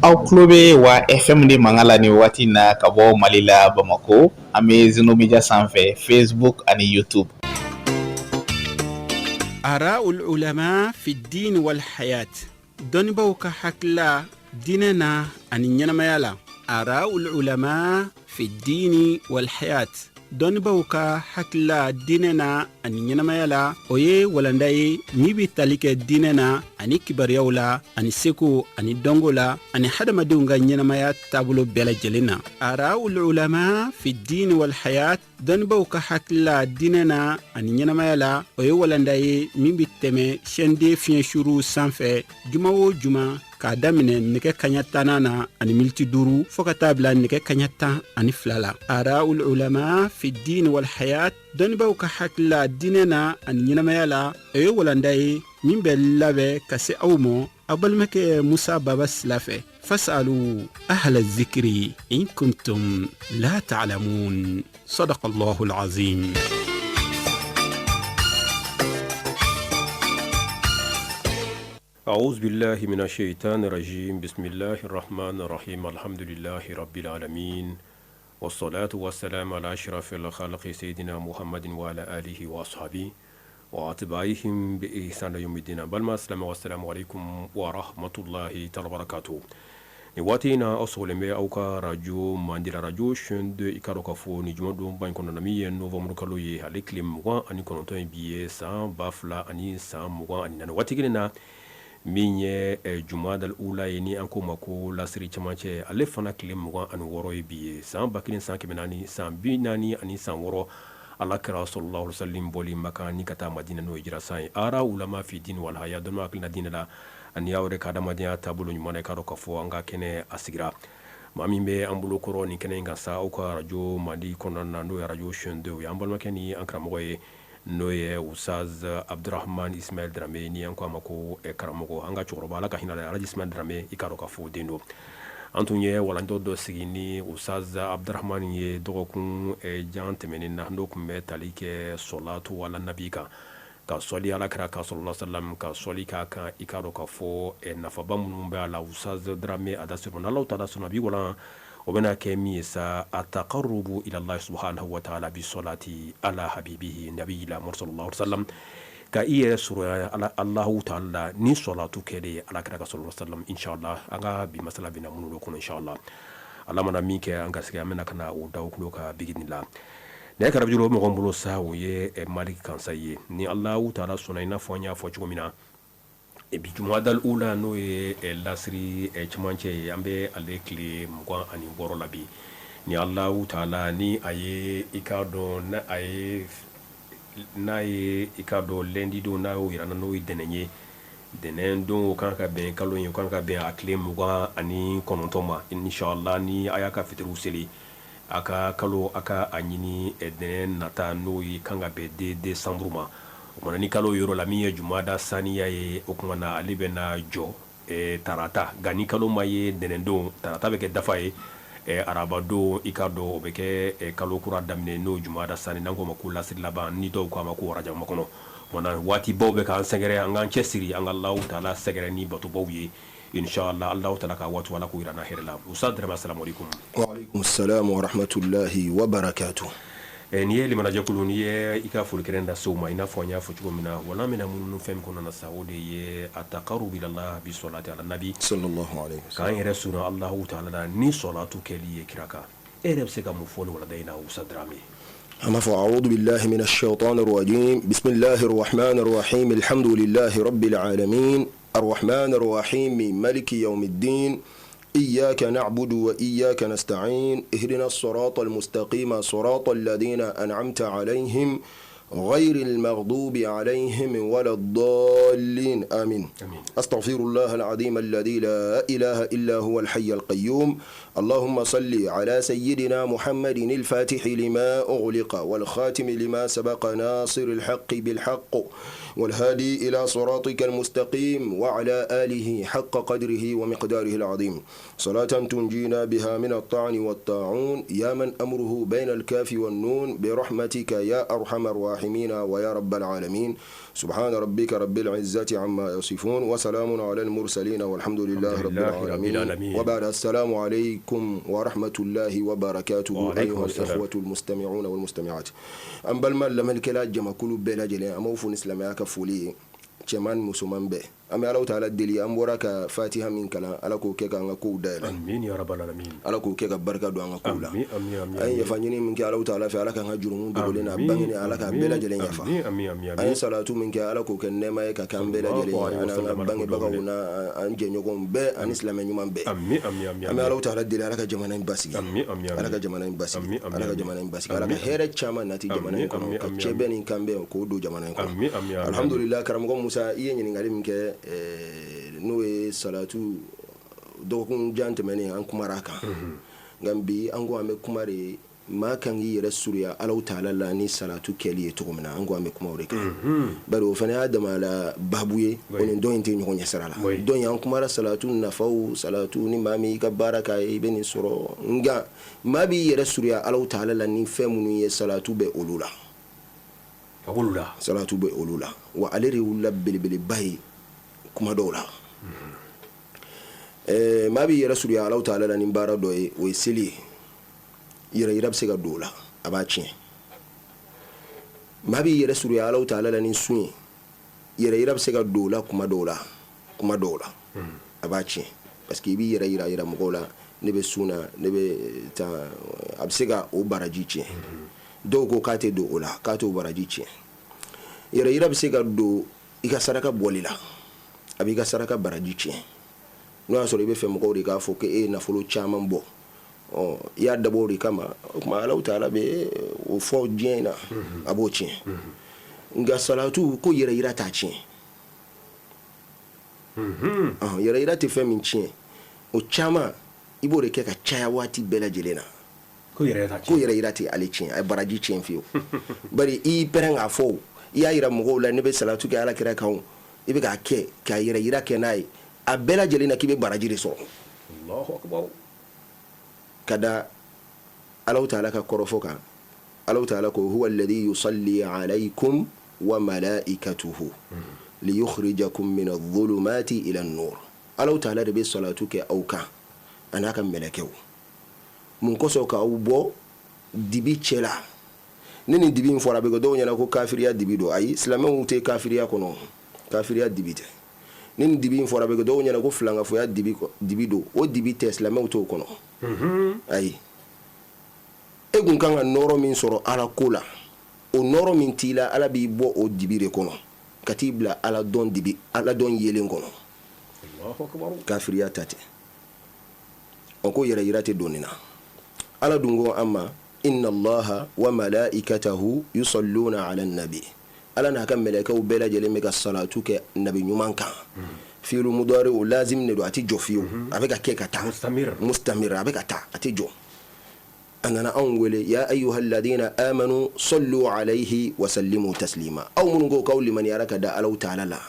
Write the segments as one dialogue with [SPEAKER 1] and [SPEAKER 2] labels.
[SPEAKER 1] Aw tulo bɛ wa FM de mankan la nin waati in na ka bɔ Mali la Bamakɔ an bɛ Zeno Media sanfɛ Facebook ani YouTube.
[SPEAKER 2] Araul ulama fi diin wal hayat dɔnnibaaw ka hakilila diinɛ na ani ɲɛnamaya la araul ulama fi diini wal hayat dɔnnibaaw ka hakilila diinɛ na ani ɲɛnamaya la o ye walanda ye min bɛ tali kɛ diinɛ na ani kibaruyaw la ani seko ani dɔnko la ani hadamadenw ka ɲɛnamaya taabolo bɛɛ lajɛlen na araul ulama fi diini wal hayat dɔnnibaaw ka hakilila diinɛ na ani ɲɛnamaya la o ye walanda ye min bɛ tɛmɛ chaîne 2 fiɲɛ suruw sanfɛ juma o juma k'a daminɛ nɛgɛ kaɲa tannan na ani miniti duuru fɔɔ ka taa bila nɛgɛ kaɲa 12 la araul ulama fi diin wal hayat dɔnnibaaw ka hakilila diinɛ na ani ɲɛnamaya la o ye walanda ye min bɛ labɛn ka se aw ma aw balimakɛ musa baba sila fɛ fasalu ahla zikiri in kuntum la ta'lamun sadaqa allahu alazim.
[SPEAKER 3] أعوذ بالله من الشيطان الرجيم بسم الله الرحمن الرحيم الحمد لله رب العالمين والصلاة والسلام على أشرف الخلق سيدنا محمد وعلى آله وأصحابه وأتباعهم بإحسان يوم الدين balima silamɛw السلام عليكم ورحمة الله تعالى وبركاته Nin waati in na aw sɔgɔlen bɛ aw ka arajo mandi la arajo chaîne 2 i k'a dɔn k'a fɔ ni jumadonba in kɔnɔna na min ye novembre kalo ye ale tile 29 ye bi ye san 2024 waati kelen na min ye jumadal ula ye ni an k'o ma ko lasiri cɛmancɛ ale fana tile 26 ye bi ye san 1446 Ala kira sallallahu alaihi wasallam bɔli Maka ni ka taa Madina n'o ye hijira san ye ara ulama fi dini wal haya dɔnnibaw hakilina diinɛ la ani aw yɛrɛ ka adamadenya taabolo ɲuman na i k'a dɔn k'a fɔ an ka kɛnɛ a sigira maa min bɛ an bolo kɔrɔ nin kɛnɛ in kan sa aw ka arajo mandi kɔnɔna na n'o ye arajo chaîne 2 o ye an balimakɛ ni an karamɔgɔ ye n'o ye Ustaz Abdurahman Ismail Darame ni an ko a ma ko karamɔgɔ an ka cɛkɔrɔba Ala ka hinɛ a la Alaji Ismail Darame i k'a dɔn k'a fɔ den don an tun ye walanda dɔ sigi ni Ustaz Abdurahman ye dɔgɔkun jan tɛmɛnen na n'o tun bɛ tali kɛ sɔlatu ala nabi kan ka sɔli ala kira kan sallallahu alaihi wasallam ka sɔli k'a kan i k'a dɔn k'a fɔ nafaba minnu bɛ a la Ustaz Darame a da sera n'Alahu taala sɔnna bi walan o bɛna kɛ min ye sa ataqarrubu ilallahi subhanahu wa ta'ala bi salati ala habibihi nabiyina Muhammad sallallahu alaihi wasallam ka i yɛrɛ surunya Alahu taala la ni sɔlatu kɛli ye ala kira kan sallallahu alaihi wasallam inchallah an ka bi masala bɛna minnu kɔnɔ inchallah Ala mana min kɛ an garisɛgɛ an bɛna ka na o da aw tulo kan bi la nɛgɛ karafe juru mɔgɔ bolo sa o ye Maliki Kansayi ye ni Alahu taala sɔnna i n'a fɔ an y'a fɔ cogo min na bi jumadal ula n'o ye lasiri cɛmancɛ ye an bɛ ale tile 26 la bi ni Alahu taala ni a ye i k'a dɔn n'a ye i k'a dɔn lundi don n'a y'o jira an na n'o ye ntɛnɛn ye ntɛnɛn don o kan ka bɛn kalo in o kan ka bɛn a tile 29 ma inchallah ni a y'a ka fitiriw seli a ka kalo a ka a ɲini ntɛnɛn nata n'o ye kan ka bɛn 2 décembre ma o kumana ni kalo yer'o la min ye jumada saniya ye o kumana na ale bɛ na jɔ tarata nka ni kalo ma ye ntɛnɛndon tarata bɛ kɛ dafa ye arabadon i k'a dɔn o bɛ kɛ kalo kura daminɛ n'o jumada sani n'an k'o ma ko lasiri laban ni dɔw k'a ma ko arajaba makɔnɔ kumana waatibaw bɛ k'an sɛgɛrɛ an k'an cɛ siri an ka Alahu taala sɛgɛrɛ ni batobaw ye Inchallah Alahu taala ka waati Ala k'o jira an na hɛrɛ la Ustaz Darame asalamu aleykum.
[SPEAKER 4] Wa aleykum salam wa rahmatulahi wa barakatuh.
[SPEAKER 3] Nin ye limanajɛkulu n'i ye i ka foli kɛnɛ da se u ma i n'a fɔ an y'a fɔ cogo min na walan bɛna munumunu fɛn min kɔnɔna na sa o de ye ataqarrubu ilallah bi salati ala nabi
[SPEAKER 4] sallallahu alaihi
[SPEAKER 3] wasallam k'an yɛrɛ surunya Alahu taala la ni sɔlatu kɛli ye kira kan e yɛrɛ bɛ se ka mun fɔ nin walanda in na Ustaz Darame?
[SPEAKER 4] An b'a fɔ a'udhu billahi minash shaitanir rajim bismillahir rahmanir rahim alhamdulillahi rabbil alamin الرحمن الرحيم مالك يوم الدين إياك نعبد وإياك نستعين اهدنا الصراط المستقيم صراط الذين أنعمت عليهم غير المغضوب عليهم ولا الضالين آمين أستغفر الله العظيم الذي لا إله إلا هو الحي القيوم اللهم صل على سيدنا محمد الفاتح لما أغلق والخاتم لما سبق ناصر الحق بالحق والهادي إلى صراطك المستقيم وعلى آله حق قدره ومقداره العظيم صلاة تنجينا بها من الطعن والطاعون يا من أمره بين الكاف والنون برحمتك يا أرحم الراحمين. الراحمين ويا رب العالمين سبحان ربك رب العزة عما يصفون وسلام على المرسلين والحمد لله رب العالمين وبعد السلام عليكم ورحمة الله وبركاته أيها الإخوة المستمعون والمستمعات an balima lamɛnnikɛla jamakulu bɛɛ lajɛlen an b'aw fo ni silamɛya ka foli ye cɛman ni musoman bɛɛ an bɛ Alahu taala deli an bɔra ka fatiha min kalan Ala k'o kɛ k'an ka kow dayɛlɛ Ala k'o kɛ ka barika don an ka kow la an ye yafa ɲini min kɛ Alahu taala fɛ Ala k'an ka jurumu dogolen n'a bangenen Ala k'a bɛɛ lajɛlen yafa an ye salatu min kɛ Ala k'o kɛ nɛɛma ye ka k'an bɛɛ lajɛlen ye an'an ka bangebagaw n'an jɛɲɔgɔnw bɛɛ ani silamɛ ɲuman bɛɛ an bɛ Alahu taala deli Ala ka jamana in basigi Ala ka jamana in basigi Ala ka jamana in basigi Ala ka hɛrɛ caman nati jamana in kɔnɔ ka cɛbɛn ni kanbɛn k'o don jamana in kɔnɔ alhamdulillah karamɔgɔ Musa i ye ɲininkali min kɛ n'o ye salatu dɔgɔkun jan tɛmɛnen an kumara a kan nka bi an ko an bɛ kuma de maa kan k'i yɛrɛ surunya Alahu taala la ni salatu kɛli ye cogo min na an ko an bɛ kuma o de kan bari o fana y'a dama la babu ye o ni dɔ in tɛ ɲɔgɔn ɲɛ sira la dɔ in an kumara salatu nafaw salatu ni maa min y'i ka baara k'a ye i bɛ nin sɔrɔ nka maa b'i yɛrɛ surunya Alahu taala la ni fɛn minnu ye salatu bɛ olu la
[SPEAKER 3] la
[SPEAKER 4] salatu bɛ olu la wa ale de y'u la belebeleba ye kuma dɔw la maa b'i yɛrɛ surunya Alahu taala la ni baara dɔ ye o ye seli ye yɛrɛ yira bɛ se ka don o la a b'a tiɲɛ maa b'i yɛrɛ surunya Alahu taala la ni sun ye yɛrɛ yira bɛ se ka don o la kuma dɔw la kuma dɔw la a b'a tiɲɛ parce que i b'i yɛrɛ yira yira mɔgɔw la ne bɛ sun na ne bɛ tan a bɛ se ka o baraji tiɲɛ dɔw ko k'a tɛ don o la k'a t'o baraji tiɲɛ yɛrɛ yira bɛ se ka don i ka saraka bɔli la a b'i ka saraka baraji tiɲɛ n'o y'a sɔrɔ i bɛ fɛ mɔgɔw de k'a fɔ ko e ye nafolo caman bɔ ɔ i y'a dabɔ o de kama o tuma Alahu taala bɛ o fɔ diɲɛ in na a b'o tiɲɛ nka salatu ko yɛrɛ yira t'a tiɲɛ yɛrɛ yira tɛ fɛn min tiɲɛ o caman i b'o de kɛ ka caya waati bɛɛ lajɛlen na
[SPEAKER 3] ko
[SPEAKER 4] yɛrɛ yira tɛ ale tiɲɛ a ye baraji tiɲɛ fiyewu bari i y'i pɛrɛn k'a fɔ i y'a yira mɔgɔw la ne bɛ salatu kɛ ala kira kan i bɛ k'a kɛ k'a yɛrɛ yira kɛ n'a ye a bɛɛ lajɛlen na k'i bɛ baraji de sɔrɔ ka da Alahu taala ka kɔrɔfɔ kan Alahu taala ko huwa alladhi yusalli alaykum wa malaikatuhu liyukhrijakum min adh-dhulumati ila an-nur Alahu taala de bɛ salatu kɛ aw kan a n'a ka mɛlɛkɛw mun kosɔn k'aw bɔ dibi cɛ la ni nin dibi in fɔra a bɛ kɛ dɔw ɲɛna ko kafiriya dibi don ayi silamɛw tɛ kafiriya kɔnɔ kafiriya dibi tɛ ni nin dibi in fɔra a bɛ kɛ dɔw ɲɛna ko filankafoya dibi don o dibi tɛ silamɛw t'o kɔnɔ ayi e kun kan ka nɔɔrɔ min sɔrɔ ala ko la o nɔɔrɔ min t'i la ala b'i bɔ o dibi de kɔnɔ ka t'i bila ala dɔn dibi ala dɔn yeelen kɔnɔ kafiriya ta tɛ o ko yɛrɛ yira tɛ don nin na ala dun ko an ma inna allaha wa malaikatahu yusalluna ala nabi ala n'a ka mɛlɛkɛw bɛɛ lajɛlen bɛ ka salatu kɛ nabi ɲuman kan fi'lu mudari o lazim de don a tɛ jɔ fiyewu a bɛ ka kɛ ka taa mustamir a bɛ ka taa a tɛ jɔ a nana anw wele ya ayuha alladina amanu sallu alayhi wa sallimu taslima aw minnu ko k'aw limaniyara ka da Alahu taala la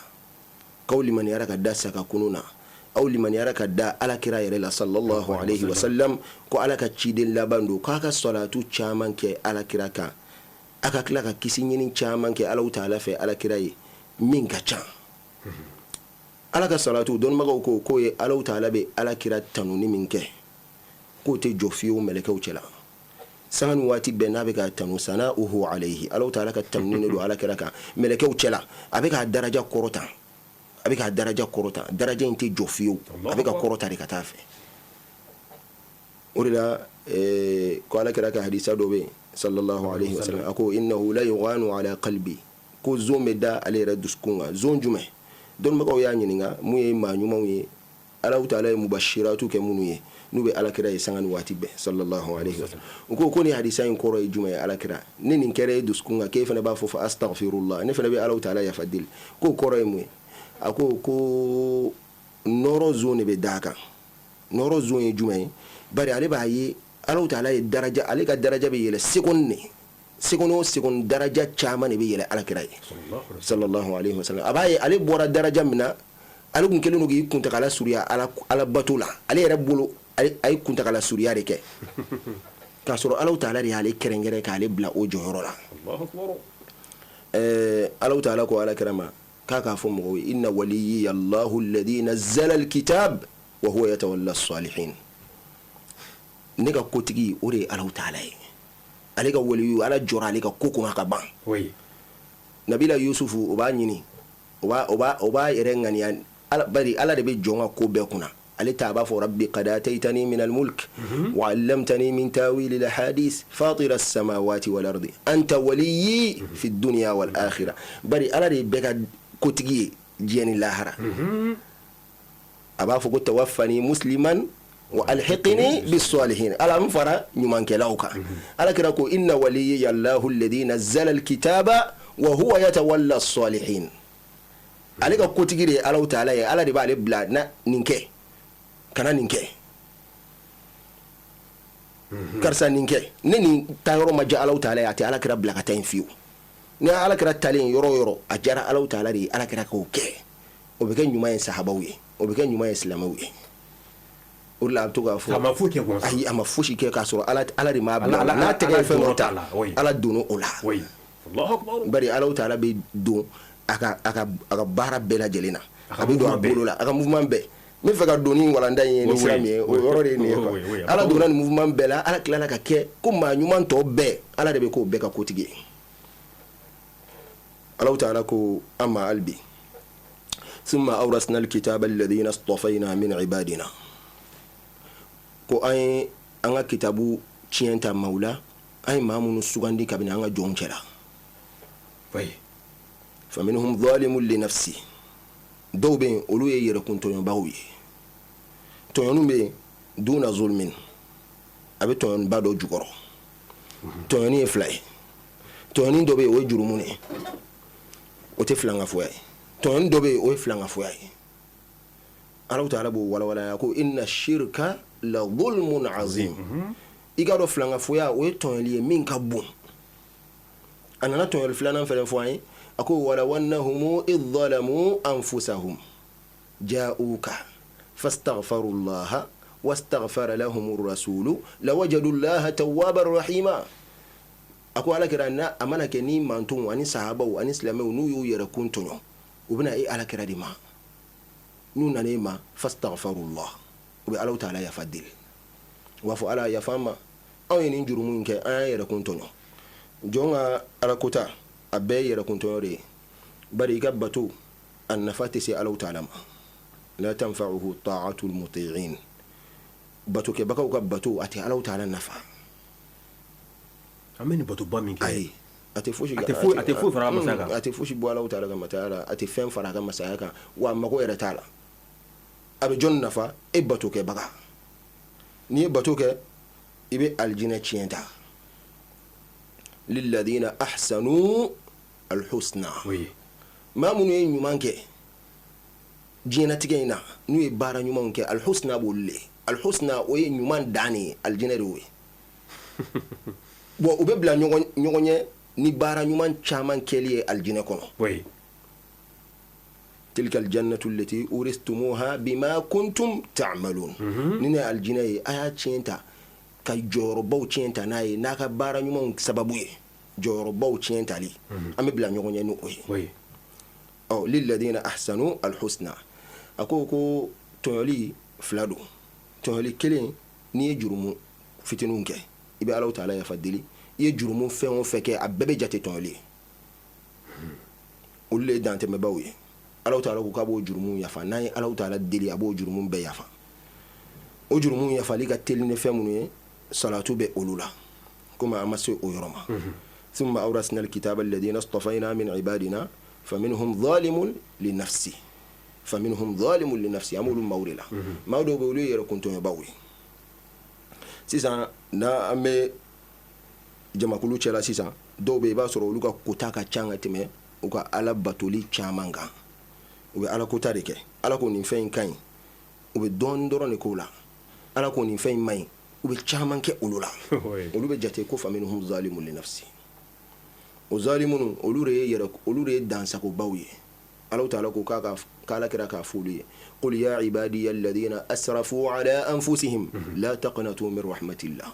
[SPEAKER 4] k'aw limaniyara ka da sa ka kunun na aw limaniyara ka da ala kira yɛrɛ la sallallahu alayhi wa sallam ko ala ka ciden laban don k'a ka salatu caman kɛ ala kira kan a ka tila ka kisi ɲini caman kɛ Alahu taala fɛ ala kira ye min ka ca ala ka salatu dɔnnibagaw ko k'o ye Alahu taala bɛ ala kira tanuni min kɛ k'o tɛ jɔ fiyewu mɛlɛkɛw cɛla sanga ni waati bɛɛ n'a bɛ ka tanu sana'uhu alayhi Alahu taala ka tanuni de don ala kira kan mɛlɛkɛw cɛla a bɛ k'a daraja kɔrɔta a bɛ k'a daraja kɔrɔta daraja in tɛ jɔ fiyewu a bɛ ka kɔrɔta de ka taa fɛ o de la ko ala kira ka hadisa dɔ bɛ yen sallallahu alayhi wa sallam a ko innahu la yughanu ala qalbi ko zon bɛ da ale yɛrɛ dusukun kan zon jumɛn dɔnnibagaw y'a ɲininka mun ye maa ɲumanw ye Alahu taala ye mubashiratu kɛ minnu ye n'u bɛ alakira ye sanga ni waati bɛɛ sallallahu alayhi wa sallam u ko ko nin hadisa in kɔrɔ ye jumɛn ye alakira ni nin kɛra e dusukun kan k'e fana b'a fɔ fa astaghfirullah ne fana bɛ Alahu taala yafa deli k'o kɔrɔ ye mun ye a ko ko nɔɔrɔ zon de bɛ d'a kan nɔɔrɔ zon ye jumɛn ye bari ale b'a ye Alahu taala ye daraja ale ka daraja bɛ yɛlɛ seconde ne seconde o seconde daraja caman de bɛ yɛlɛ alakira ye sallallahu alayhi wa sallam a b'a ye ale bɔra daraja min na ale tun kɛlen don k'i kuntagala surunya ala bato la ale yɛrɛ bolo a ye kuntagala surunya de kɛ k'a sɔrɔ Alahu taala de y'ale kɛrɛnkɛrɛn k'ale bila o jɔyɔrɔ la. Ala taala ko ala kira ma k'a k'a fɔ mɔgɔw ye inna waliyyi Allahu alladhi nazzala alkitab wa huwa yatawalla salihin ne ka kotigi o de ye Ala taala ye ale ka waliyu ala jɔra ale ka ko kunna ka ban nabila yusufu o b'a ɲini o b'a yɛrɛ ŋaniya bari ala de bɛ jɔn ka ko bɛɛ kunna ale ta a b'a fɔ rabbi qad ataytani min almulk wa 'allamtani min tawil alahadith fatir as-samawati wal ardi anta waliyyi fi dunya wal akhirah bari ala de ye bɛɛ ka kotigi ye diɲɛ ni lahara a b'a fɔ ko tawaffani musliman wa alhiqni bis-salihin ala n fara ɲumankɛlaw kan ala kira ko inna waliyyi Allahu alladhi nazzala al-kitaba wa huwa yatawalla as-salihin ale ka kotigi de ye Alahu taala ye ala de b'ale bila na nin kɛ kana nin kɛ karisa nin kɛ ni nin taa yɔrɔ ma diya Alahu taala ye a tɛ ala kira bila ka taa yen fiyewu ni ala kira taalen yɔrɔ o yɔrɔ a diyara Alahu taala de ye ala kira k'o kɛ o bɛ kɛ ɲuman ye sahabaw ye o bɛ kɛ ɲuman ye silamɛw ye o de la a bɛ to k'a fɔ a ma foyi kɛ gansan ayi a ma fosi kɛ k'a sɔrɔ ala de m'a bila n'a tɛgɛ ye fɛn dɔ ta ala donna o la bari Alahu taala bɛ don a ka baara bɛɛ lajɛlen na a bɛ don a bolo la a ka mouvement bɛɛ n bɛ fɛ ka don ni walanda in ye ni sira min ye o yɔrɔ de ye nin ye quoi ala donna nin mouvement bɛɛ la ala tilala ka kɛ ko maa ɲuman tɔ bɛɛ ala de bɛ k'o bɛɛ ka kotigi ye Alahu taala ko an ma hali bi summa awrasna alkitaba alladhina istafayna min ibadina ko an ye an ka kitabu tiɲɛ ta maaw la an ye maa minnu sugandi kabini an ka jɔnw cɛla faminhum zalimun li nafsi dɔw bɛ yen olu ye yɛrɛkun tɔɲɔbaaw ye tɔɲɔni bɛ yen duna zulmin a bɛ tɔɲɔniba dɔ jukɔrɔ tɔɲɔni ye fila ye tɔɲɔni dɔ bɛ yen o ye jurumu ye o tɛ filankafoya ye tɔɲɔni dɔ bɛ yen o ye filankafoya ye Alahu taala b'o walawala ko inna shirka la zulmun azim i k'a dɔn filankafoya o ye tɔɲɔli ye min ka bon a nana tɔɲɔli filanan fana fɔ an ye a ko walaw annahum idh zalamu anfusahum ja'uka fastaghfarullaha wastaghfara lahumur rasulu lawajadullaha tawwaban rahima a ko ala kira n'a a mana kɛ ni mantonw ani sahabaw ani silamɛw n'u y'u yɛrɛ kun tɔɲɔ u bɛna e ala kira de ma n'u nana e ma fastaghfarullah u bɛ Alahu taala yafa deli u b'a fɔ ala yafa an ma anw ye nin jurumu in kɛ an y'an yɛrɛ kun tɔɲɔ jɔn ka alakota a bɛɛ ye yɛrɛkun tɔɲɔ de ye bari i ka bato a nafa tɛ se Alahu taala ma la tanfa'uhu ta'atul muti'in batokɛbagaw ka bato a tɛ Alahu taala nafa
[SPEAKER 3] an bɛ nin batoba min kɛ
[SPEAKER 4] ayi a tɛ fosi
[SPEAKER 3] a tɛ foyi a tɛ foyi fara a masaya kan
[SPEAKER 4] a tɛ fosi bɔ Alahu taala ka masaya la a tɛ fɛn fara a ka masaya kan wa a mago yɛrɛ t'a la a bɛ jɔn nafa e batokɛbaga n'i ye bato kɛ i bɛ alijinɛ tiɲɛ ta lilladina ahsanu alhusna maa minnu ye ɲuman kɛ diɲɛnatigɛ in na n'u ye baara ɲumanw kɛ alhusna b'olu le alhusna o ye ɲuman dan de ye alijinɛ de y'o ye bon u bɛ bila ɲɔgɔn ɲɛ ni baara ɲuman caman kɛli ye alijinɛ kɔnɔ tilka aljannatu allati uristumuha bima kuntum ta'malun ni ne alijinɛ ye a y'a tiɲɛ ta ka jɔyɔrɔbaw tiɲɛ ta n'a ye n'a ka baara ɲumanw sababu ye jɔyɔrɔbaw tiɲɛ tali an bɛ bila ɲɔgɔn ɲɛ ni o ye ɔ lilladina ahsanu alhusna a ko ko tɔɲɔli fila don tɔɲɔli kelen n'i ye jurumu fitininw kɛ i bɛ Alahu taala yafa deli i ye jurumu fɛn o fɛn kɛ a bɛɛ bɛ jate tɔɲɔli ye olu le ye dantɛmɛbaw ye Alahu taala ko k'a b'o jurumu yafa n'an ye Alahu taala deli a b'o jurumu bɛɛ yafa o jurumu yafali ka teli ni fɛn minnu ye salatu bɛ olu la komi an ma se o yɔrɔ ma summa awrasna alkitaba alladhina istafayna min ibadina faminhum zalimun li nafsi faminhum zalimun li nafsi an b'olu maaw de la maa dɔw bɛ olu ye yɛrɛkuntɔɲɔbaw ye sisan n'an bɛ jamakulu cɛla sisan dɔw bɛ i b'a sɔrɔ olu ka kota ka ca ka tɛmɛ u ka ala batoli caman kan u bɛ ala kota de kɛ ala ko nin fɛn in ka ɲi u bɛ dɔɔnin dɔrɔn de k'o la ala ko nin fɛn in man ɲi u bɛ caman kɛ olu la olu bɛ jate ko faminhum zalimun li nafsi o zalimunu olu de ye yɛrɛ olu de ye dansagobaw ye Alahu taala ko k'a ka k'ala kira k'a fɔ olu ye qul ya ibadiya alladhina asrafu ala anfusihim la taqnatu min rahmatillah.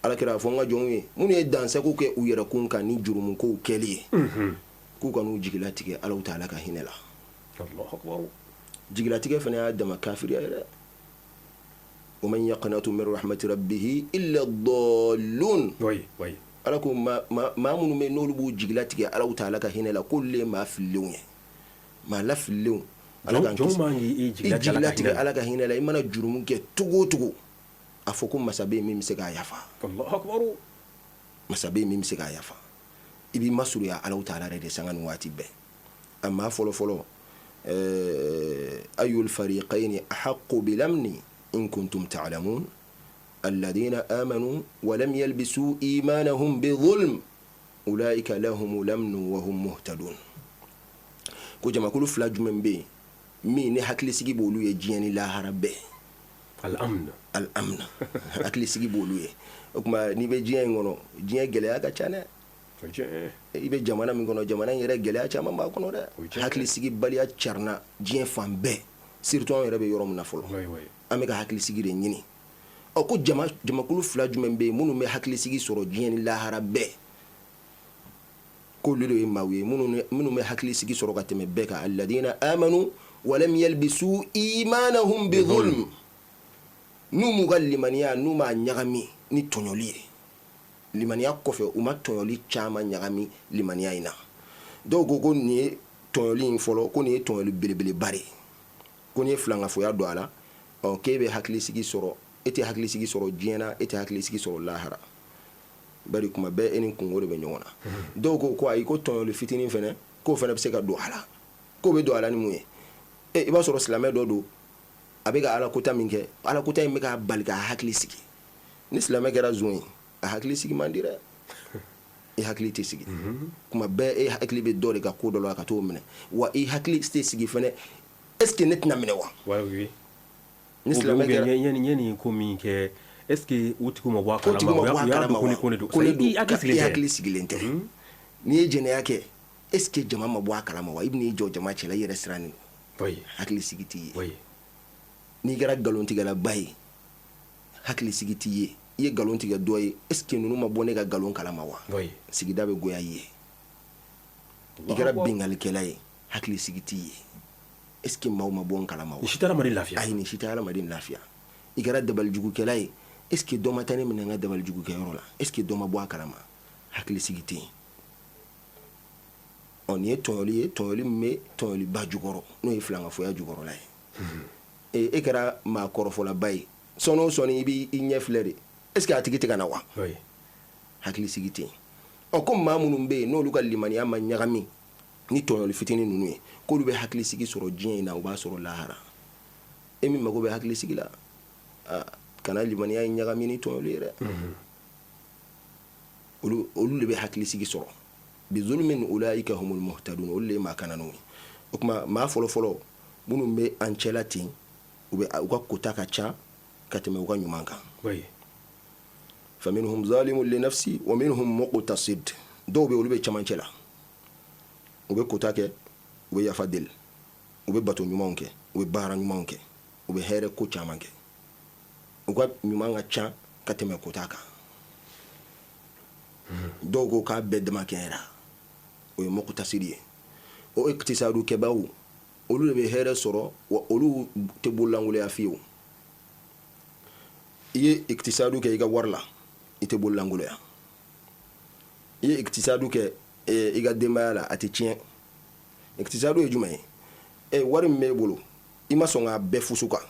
[SPEAKER 4] Ala kira a fɔ n ka jɔnw ye minnu ye dansago kɛ u yɛrɛkun kan ni jurumukow kɛli ye, k'u kan'u jigilatigɛ Alahu taala ka hinɛ la. Jigilatigɛ fana y'a dama kafiriya ye dɛ. Wa man yaqnatu min rahmati rabbihi illa dɔlun. Ala ko maa minnu bɛ n'olu b'u jigilatigɛ Alahu taala ka hinɛ la, k'olu le ye maa fililenw ye, maa lafililenw. Ala k'an kisi. I jigilatigɛ Ala ka hinɛ la, i mana jurumu kɛ cogo o cogo, a fɔ ko masa bɛ yen min bɛ se k'a yafa. Masa bɛ yen min bɛ se k'a yafa. I b'i masurunya Alahu taala yɛrɛ de sanga ni waati bɛɛ. A maa fɔlɔ fɔlɔ, ayul fariqayni ahaqqu bil amni in kuntum ta'lamun alladhina amanu wa lam yalbisu imanahum bi dhulm ulaika lahumul amnu wa hum muhtadun. Ko jamakulu fila jumɛn bɛ yen min ni hakilisigi b'olu ye diɲɛ ni lahara bɛɛ? Al-amn, hakilisigi b'olu ye. O tuma n'i bɛ diɲɛ in kɔnɔ, diɲɛ gɛlɛya ka ca dɛ. I bɛ jamana min kɔnɔ, jamana in yɛrɛ gɛlɛya caman b'a kɔnɔ dɛ. Hakilisigibaliya carinna diɲɛ fan bɛɛ, surtout anw yɛrɛ bɛ yɔrɔ min na fɔlɔ, an bɛ ka hakilisigi de ɲini. Ɔ, ko jamakulu fila jumɛn bɛ yen minnu bɛ hakilisigi sɔrɔ diɲɛ ni lahara bɛɛ? K'olu de ye maaw ye minnu bɛ hakilisigi sɔrɔ ka tɛmɛ bɛɛ kan, alladina amanu walam yalbisu imanahum bizulm, n'u m'u ka limaniya, n'u m'a ɲagami ni tɔɲɔli ye. Limaniya kɔfɛ, u ma tɔɲɔli caman ɲagami limaniya in na. Dɔw ko ko nin ye tɔɲɔli in fɔlɔ, ko nin ye tɔɲɔli belebeleba de ye, ko n'i ye filankafoya don a la, ɔ, k'e bɛ hakilisigi sɔrɔ, e tɛ hakilisigi sɔrɔ diɲɛ na, e tɛ hakilisigi sɔrɔ lahara, bari kuma bɛɛ e ni kunko de bɛ ɲɔgɔn na. Dɔw ko ko ayi, ko tɔɲɔli fitinin fɛnɛ, k'o fɛnɛ bɛ se ka don a la. K'o bɛ don a la ni mun ye? I b'a sɔrɔ silamɛ dɔ don, a bɛ ka ala kota min kɛ, ala kota in bɛ k'a bali k'a hakili sigi. Ni silamɛ kɛra zon ye, a hakili sigi man di dɛ. I hakili tɛ sigi, kuma bɛɛ e hakili bɛ dɔ de ka ko dɔ la ka t'o minɛ. Wa i hakili tɛ sigi fɛnɛ, est ce que ne tɛna minɛ wa?
[SPEAKER 3] Ni silamɛ kɛra ɲɛ nin ko min kɛ, est ce que u tigi ma bɔ a kalama,
[SPEAKER 4] ko ne don, i hakili sigilen tɛ. N'i ye jɛnɛya kɛ, est ce que jama ma bɔ a kalama wa? I bɛn'i jɔ jama cɛla, i yɛrɛ sirannen don, hakili sigi t'i ye. N'i kɛra nkalontigɛlaba ye, hakili sigi t'i ye. I ye nkalon tigɛ dɔ ye, est ce que ninnu ma bɔ ne ka nkalon kalama wa? Sigida bɛ goya i ye. I kɛra binkannikɛla ye, hakili sigi t'i ye. Est ce que maaw ma bɔ n kalama wa?
[SPEAKER 3] Nin si tɛ hadamaden lafiya.
[SPEAKER 4] Ayi, nin si tɛ hadamaden lafiya. I kɛra dabalijugukɛla ye, est ce que dɔ ma taa ne minɛ n ka dabalijugukɛyɔrɔ la? Est ce que dɔ ma bɔ a kalama? Hakili sigi tɛ yen. Ɔ, nin ye tɔɲɔli ye, tɔɲɔli min bɛ tɔɲɔliba jukɔrɔ, n'o ye filankafoya jukɔrɔla ye. E kɛra maa kɔrɔfɔlaba ye, sɔɔni o sɔɔni i b'i ɲɛ filɛ de, est ce que a tigi tɛ ka na wa? Hakili sigi tɛ yen. Ɔ, ko maa minnu bɛ yen n'olu ka limaniya ma ɲagami ni tɔɲɔli fitinin ninnu ye, k'olu bɛ hakili sigi sɔrɔ diɲɛ in na, u b'a sɔrɔ lahara. E min mago bɛ hakili sigi la, kana limaniya in ɲagami ni tɔɲɔli ye dɛ. Olu de bɛ hakili sigi sɔrɔ. Bizulmin ulaika humul muhtadun, olu de ye maa kananenw ye. O tuma maa fɔlɔfɔlɔ minnu bɛ an cɛla ten, u bɛ u ka kota ka ca ka tɛmɛ u ka ɲuman kan. Faminhum zalimun li nafsi wa minhum muqtasid. Dɔw bɛ, olu bɛ cɛmancɛ la, u bɛ kota kɛ, u bɛ yafa deli, u bɛ bato ɲumanw kɛ, u bɛ baara ɲumanw kɛ, u bɛ hɛrɛ ko caman kɛ. U ka ɲuman ka ca ka tɛmɛ kota kan. Dɔw ko k'a bɛɛ dama kɛra, o ye muqtasidi ye. O iqtisadu kɛbaaw, olu de bɛ hɛrɛ sɔrɔ, wa olu tɛ bololankolonya fiyewu. I ye iqtisadu kɛ i ka wari la, i tɛ bololankolonya. I ye iqtisadu kɛ i ka denbaya la, a tɛ tiɲɛ. Iqtisadu ye jumɛn ye? Wari min b'e bolo, i ma sɔn k'a bɛɛ fusu kan,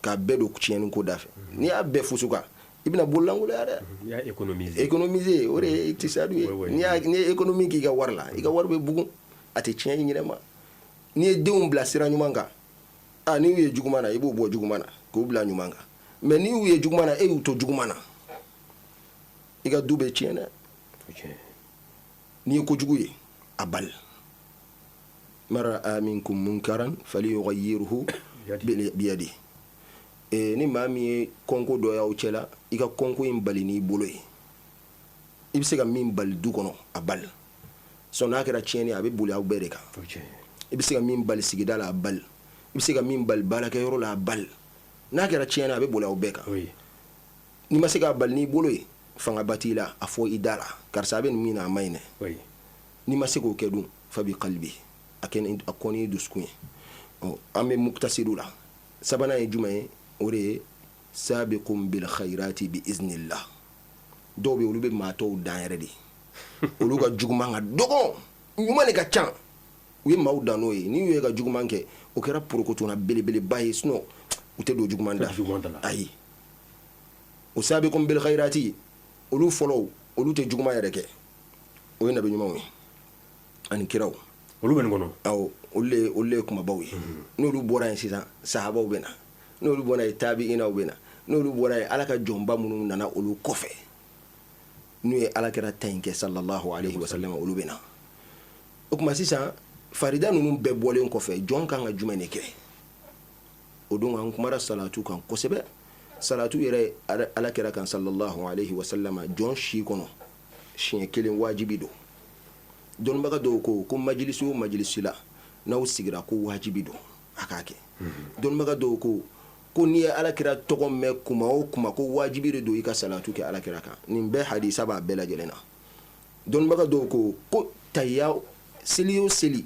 [SPEAKER 4] k'a bɛɛ don tiɲɛni ko da fɛ. N'i y'a bɛɛ fusu kan, i bɛna bololankolonya dɛ. Économiser, o de ye iqtisadu ye. N'i ye économie k'i ka wari la, i ka wari bɛ bugun, a tɛ tiɲɛ i ɲɛnɛ ma. N'i ye denw bila sira ɲuman kan, n'i y'u ye juguman na, i b'u bɔ juguman na k'u bila ɲuman kan. Mais n'i y'u ye juguman na, e y'u to juguman na, i ka du bɛ tiɲɛ dɛ. N'i ye kojugu ye, a bali. Man ra'a minkum munkaran falyughayyirhu biyadihi. Ni maa min ye kɔnko dɔ y'aw cɛla, i ka kɔnko in bali n'i bolo ye. I bɛ se ka min bali du kɔnɔ, a bali. Sɔn n'a kɛra tiɲɛni, a bɛ boli aw bɛɛ de kan. I bɛ se ka min bali sigida la, a bali. I bɛ se ka min bali baarakɛyɔrɔ la, a bali. N'a kɛra tiɲɛni, a bɛ boli aw bɛɛ kan. N'i ma se k'a bali n'i bolo ye, fangaba t'i la, a fɔ i da la, karisa a bɛ nin min na, a ma ɲi dɛ. N'i ma se k'o kɛ dun, fa bi qalbi, a kɛ a kɔn n'i dusukun ye. Ɔ, an bɛ muktasidu la. Sabanan ye jumɛn ye? O de ye sabiqun bil khayrati bi iznillah. Dɔw bɛ olu bɛ maa tɔw dan yɛrɛ de, olu ka juguman ka dɔgɔ, ɲuman de ka ca. U ye maaw dan n'o ye. N'i y'u ye ka juguman kɛ, o kɛra porokotona belebeleba ye, sinon u tɛ don juguman da. Ayi, o sabiqun bil khayrati, olu fɔlɔw, olu tɛ juguman yɛrɛ kɛ. O ye nabi ɲumanw ye ani kiraw.
[SPEAKER 3] Olu bɛ nin kɔnɔ.
[SPEAKER 4] Awɔ, olu le ye kumabaw ye. N'olu bɔra yen sisan, sahabaw bɛ na. N'olu bɔra yen, tabi'inaw bɛ na. N'olu bɔra yen, Ala ka jɔnba minnu nana olu kɔfɛ, n'u ye Ala kira ta in kɛ sallallahu alaihi wasallam, olu bɛ na. O tuma sisan, farida ninnu bɛɛ bɔlen kɔfɛ, jɔn kan ka jumɛn de kɛ? O don an kumara salatu kan kosɛbɛ. Salatu yɛrɛ Ala kira kan sallallahu alaihi wasallam, jɔn si kɔnɔ siɲɛ kelen wajibi don. Dɔnnibaga dɔw ko majilisi o majilisi la n'aw sigira, ko wajibi don a k'a kɛ. Dɔnnibaga dɔw ko n'i ye Ala kira tɔgɔ mɛn kuma o kuma, ko wajibi de don i ka salatu kɛ Ala kira kan. Nin bɛɛ hadisa b'a bɛɛ lajɛlen na. Dɔnnibaga dɔw ko tahiya, seli o seli,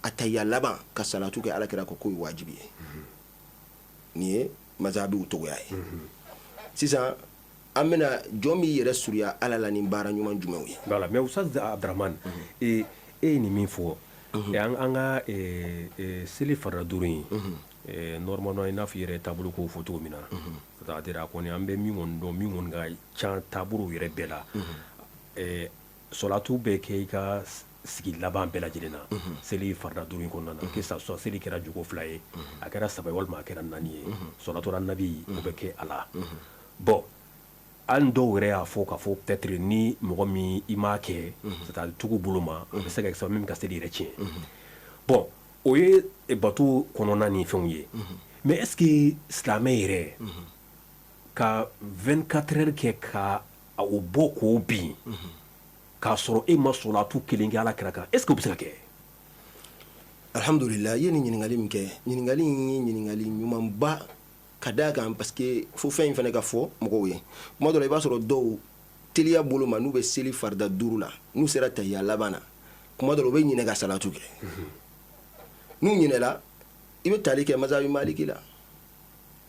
[SPEAKER 4] a tahiya laban ka salatu kɛ Ala kira kan, k'o ye wajibi ye. Nin ye mazabiw togoya ye. Sisan an bɛna jɔn b'i yɛrɛ surunya Ala la ni baara ɲuman jumɛnw ye?
[SPEAKER 3] Voilà, mais Oustaz Abdramane, e ye nin min fɔ, an ka seli farida duuru in, normalement, i n'a fɔ i yɛrɛ taabolo k'o fɔ cogo min na, c'est-à-dire a kɔni an bɛ min kɔni dɔn, min kɔni ka ca taabolo yɛrɛ bɛɛ la, sɔlatu bɛ kɛ i ka sigi laban bɛɛ lajɛlen na seli farida duuru in kɔnɔna na, que ça soit seli kɛra jogo fila ye, a kɛra saba ye, walima a kɛra naani ye, sɔlatu ala nabi o bɛ kɛ a la. Bon, hali dɔw yɛrɛ y'a fɔ k'a fɔ peut-être ni mɔgɔ min i m'a kɛ, c'est-à-dire tugu bolo ma, a bɛ se ka kɛ sababu min ka seli yɛrɛ tiɲɛ. Bon, o ye bato kɔnɔna ni fɛnw ye, mais est-ce que silamɛ yɛrɛ ka 24 heures kɛ ka o bɔ k'o bin k'a sɔrɔ e ma sɔlatu kelen kɛ Ala kira kan, est-ce que o bɛ se ka kɛ?
[SPEAKER 4] Alhamdulillah, i ye nin ɲininkali min kɛ, ɲininkali in ye ɲininkali ɲumanba ka d'a kan, parce que fo fɛn in fana ka fɔ mɔgɔw ye. Kuma dɔ la, i b'a sɔrɔ dɔw teliya bolo ma, n'u bɛ seli farida duuru la, n'u sera tahiya laban na, kuma dɔ la u bɛ ɲinɛ ka salatu kɛ. N'u ɲinɛla, i bɛ tali kɛ mazabi maliki la,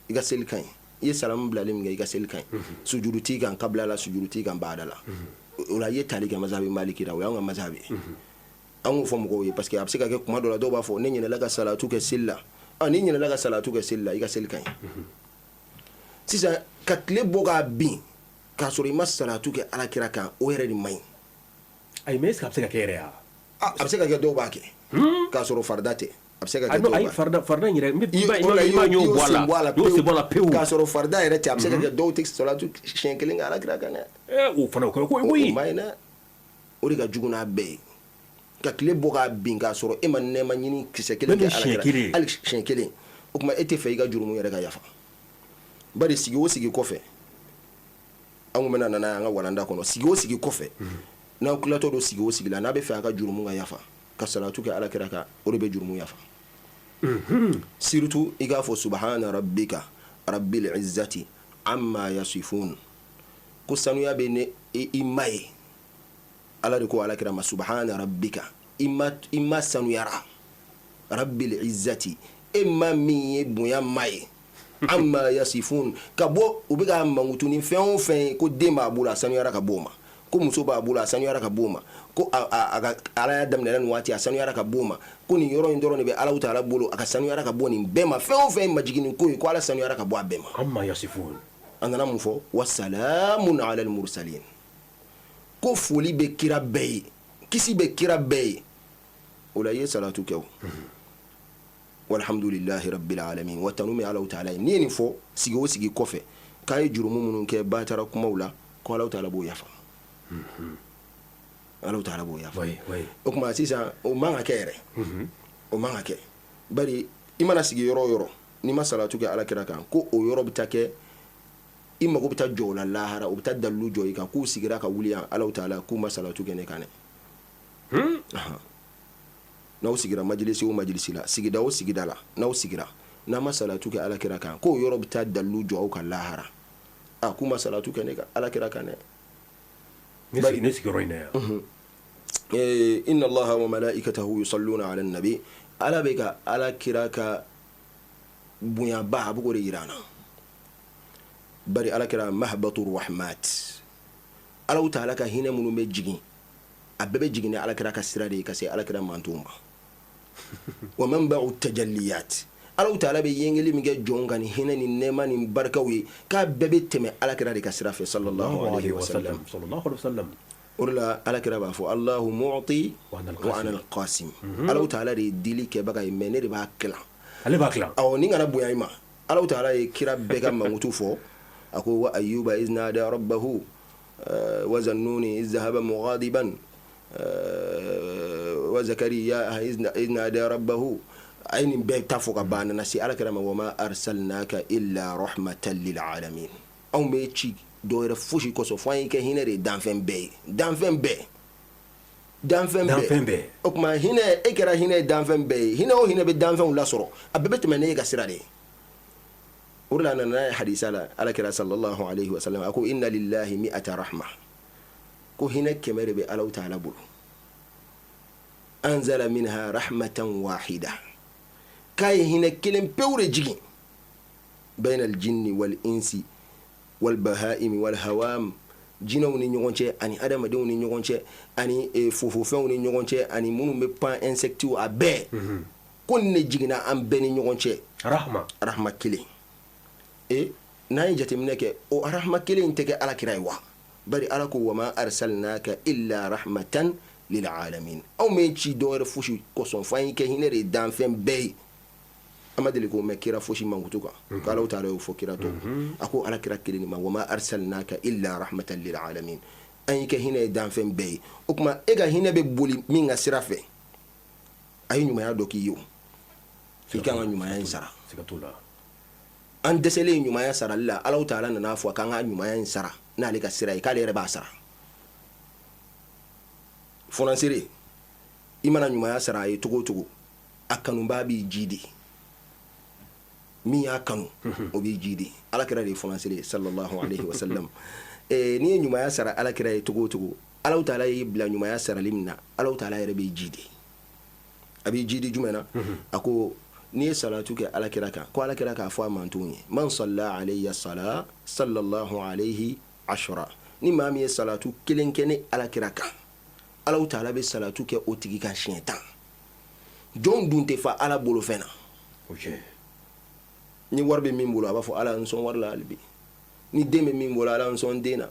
[SPEAKER 4] i ka seli ka ɲi. I ye salamu bilali min kɛ, i ka seli ka ɲi. Sujuru t'i kan kabila la, sujuru t'i kan baada la. O la, i ye tali kɛ mazabi maliki la, o y'an ka mazabi ye. An k'o fɔ mɔgɔw ye, parce que a bɛ se ka kɛ kuma dɔ la, dɔw b'a fɔ ne ɲinɛla ka salatu kɛ seli la. N'i ɲinɛla ka salatu kɛ seli la, i ka seli ka ɲi. Sisan, ka tile bɔ k'a bin k'a sɔrɔ i ma salatu kɛ Ala kira kan, o yɛrɛ de man ɲi.
[SPEAKER 3] Ayi, mais est ce que a bɛ se ka kɛ yɛrɛ ya?
[SPEAKER 4] A bɛ se ka kɛ, dɔw b'a kɛ k'a sɔrɔ farida tɛ. A bɛ se ka kɛ, dɔw
[SPEAKER 3] ayi, farida in yɛrɛ, i b'a y'o bɔ a la, y'o sen bɔ a la pewu.
[SPEAKER 4] K'a sɔrɔ farida yɛrɛ tɛ, a bɛ se ka kɛ dɔw tɛ salatu siɲɛ kelen kɛ Ala kira kan dɛ.
[SPEAKER 3] O fana o kɛ ko koyi.
[SPEAKER 4] O man ɲi dɛ, o de ka jugu n'a bɛɛ ye, ka tile bɔ k'a bin k'a sɔrɔ e ma nɛɛma ɲini kisɛ kelen kɛ Ala kira, hali siɲɛ kelen. O tuma e tɛ fɛ i ka jurumu yɛrɛ ka yafa. Bari sigi o sigi kɔfɛ, an kun bɛna nana an ka walanda kɔnɔ, sigi o sigi kɔfɛ, n'aw tilatɔ don sigi o sigi la, n'a bɛ fɛ a ka jurumu ka yafa, ka salatu kɛ Ala kira kan, o de bɛ jurumu yafa. Surtout i k'a fɔ subhana rabbika rabbil izzati amma yasifun, ko sanuya bɛ ne i ma ye. Ala de ko Ala kira ma subhana rabbika, i ma sanuyara, rabbil izzati, e ma min ye bonya ma ye, amma yasifun, ka bɔ u bɛ ka mankutu ni fɛn o fɛn ye, ko den b'a bolo, a sanuyara ka bɔ o ma, ko muso b'a bolo, a sanuyara ka bɔ o ma, ko a ka Ala y'a daminɛ nin waati, a sanuyara ka bɔ o ma, ko nin yɔrɔ in dɔrɔn de bɛ Alahu taala bolo, a ka sanuyara ka bɔ nin bɛɛ ma, fɛn o fɛn ye majiginni ko ye, ko Ala sanuyara ka bɔ a bɛɛ ma.
[SPEAKER 3] Amma yasifun.
[SPEAKER 4] A nana mun fɔ? Wasalamun ala al-mursalin, ko foli bɛ kira bɛɛ ye, kisi bɛ kira bɛɛ ye. O la i ye salatu kɛ o, walhamdulillahi rabbil alamin, wa tanu bɛ Alahu taala ye. N'i ye nin fɔ sigi o sigi kɔfɛ, k'a ye jurumu minnu kɛ batara kumaw la, ko Alahu taala b'o yafa. Alahu taala b'o yafa. O tuma sisan, o man ka kɛ yɛrɛ, o man ka kɛ. Bari i mana sigi yɔrɔ o yɔrɔ, n'i ma salatu kɛ Ala kira kan, ko o yɔrɔ bɛ taa kɛ i mago bɛ taa jɔ o la lahara, u bɛ taa dalilu jɔ i kan k'u sigira ka wuli yan, Alahu taala k'u ma salatu kɛ ne kan dɛ. N'aw sigira majilisi o majilisi la, sigida o sigida la, n'aw sigira, n'a ma salatu kɛ Ala kira kan, k'o yɔrɔ bɛ taa dalilu jɔ aw ka lahara. A k'u ma salatu kɛ ne kan, ala kira kan dɛ.
[SPEAKER 3] Ne sigiyɔrɔ in na yan.
[SPEAKER 4] Inna allaha wa malaikatahu yusalluna ala nabi. Ala bɛ ka ala kira ka bonyaba, a bɛ k'o de yira an na. Bari ala kira mahbatu rahmat, Alahu taala ka hinɛ minnu bɛ jigin, a bɛɛ bɛ jigin ni ala kira ka sira de ye ka se ala kira mantonw ma. Wa manba'u tajalliyat, Alahu taala bɛ yengeli min kɛ jɔn kan ni hinɛ ni nɛɛma ni barikaw ye, k'a bɛɛ bɛ tɛmɛ ala kira de ka sira fɛ, sallallahu alaihi wasallam. O de la ala kira b'a fɔ Allahu mu'ti wa ana al-qasim. Alahu taala de ye dili kɛbaga ye, mais ne de b'a tilan.
[SPEAKER 3] Ale b'a tilan.
[SPEAKER 4] Awɔ, ni kana bonya i ma. Alahu taala ye kira bɛɛ ka mankutu fɔ. A ko wa ayyuba iz nada rabbahu wa zannuni iz zahaba mughadiban wa zakariya iz nada rabbahu. A ye nin bɛɛ ta fɔ ka ban, a nana se ala kira ma, wa ma arsalnaka illa rahmatan lil alamin. Anw bɛ ci dɔw yɛrɛ fosi kosɔn fo an y'i kɛ hinɛ de ye danfɛn bɛɛ ye. Danfɛn bɛɛ. Danfɛn bɛɛ.
[SPEAKER 3] Danfɛn bɛɛ.
[SPEAKER 4] O tuma hinɛ, e kɛra hinɛ ye danfɛn bɛɛ ye. Hinɛ o hinɛ bɛ danfɛnw lasɔrɔ, a bɛɛ bɛ tɛmɛ n'e ka sira de ye. O de la a nana n'a ye hadisa la, ala kira sallallahu alaihi wa sallam a ko inna lillahi mi'ata rahma, ko hinɛ 100 de bɛ Alahu taala bolo. Anzala minha rahmatan wahida, k'a ye hinɛ kelen pewu de jigin. Bayna al-jinni wal insi wal bahaimi wal hawam, jinɛw ni ɲɔgɔn cɛ ani adamadenw ni ɲɔgɔn cɛ ani fofofɛnw ni ɲɔgɔn cɛ ani minnu bɛ pan insectes, a bɛɛ. Ko nin de jiginna an bɛɛ ni ɲɔgɔn cɛ.
[SPEAKER 3] Rahma.
[SPEAKER 4] Rahma kelen. N'an ye jateminɛ kɛ, o rahma kelen in tɛ kɛ ala kira ye wa? Bari ala ko wa ma arsalnaka illa rahmatan lil alamin. Anw m'e ci dɔwɛrɛ fosi kosɔn fo an y'i kɛ hinɛ de ye danfɛn bɛɛ ye. An ma deli k'o mɛn kira fosi mankutu kan. Ko Alahu taala y'o fɔ kira tɔw. A ko ala kira kelen de ma, wa ma arsalnaka illa rahmatan lil alamin. An y'i kɛ hinɛ ye danfɛn bɛɛ ye. O tuma e ka hinɛ bɛ boli min ka sira fɛ, a ye ɲumanya dɔ k'i ye o. I kan ka ɲumanya in sara.
[SPEAKER 3] Siga t'o la.
[SPEAKER 4] An dɛsɛlen ɲumanya sarali la, Alahu taala nana fɔ k'an ka ɲumanya in sara n'ale ka sira ye, k'ale yɛrɛ b'a sara. Fɔnansere, i mana ɲumanya sara a ye cogo o cogo, a kanubaa b'i ji di. Min y'a kanu, o b'i ji di. Ala kira de ye fɔnansere ye, sallallahu alaihi wa sallam. N'i ye ɲumanya sara ala kira ye cogo o cogo, Alahu taala y'i bila ɲumanya sarali min na, Alahu taala yɛrɛ b'i ji di. A b'i ji di jumɛn na? A ko n'i ye salatu kɛ ala kira kan, ko ala kira k'a fɔ a mantonw ye, man salla alayya sala sallallahu alayhi ashra. Ni maa min ye salatu kelen kɛ ne ala kira kan, Alahu taala bɛ salatu kɛ o tigi kan siɲɛ 10. Jɔn dun tɛ fa ala bolo fɛn na. Ni wari bɛ min bolo, a b'a fɔ ala n sɔn wari la hali bi. Ni den bɛ min bolo, ala n sɔn den na.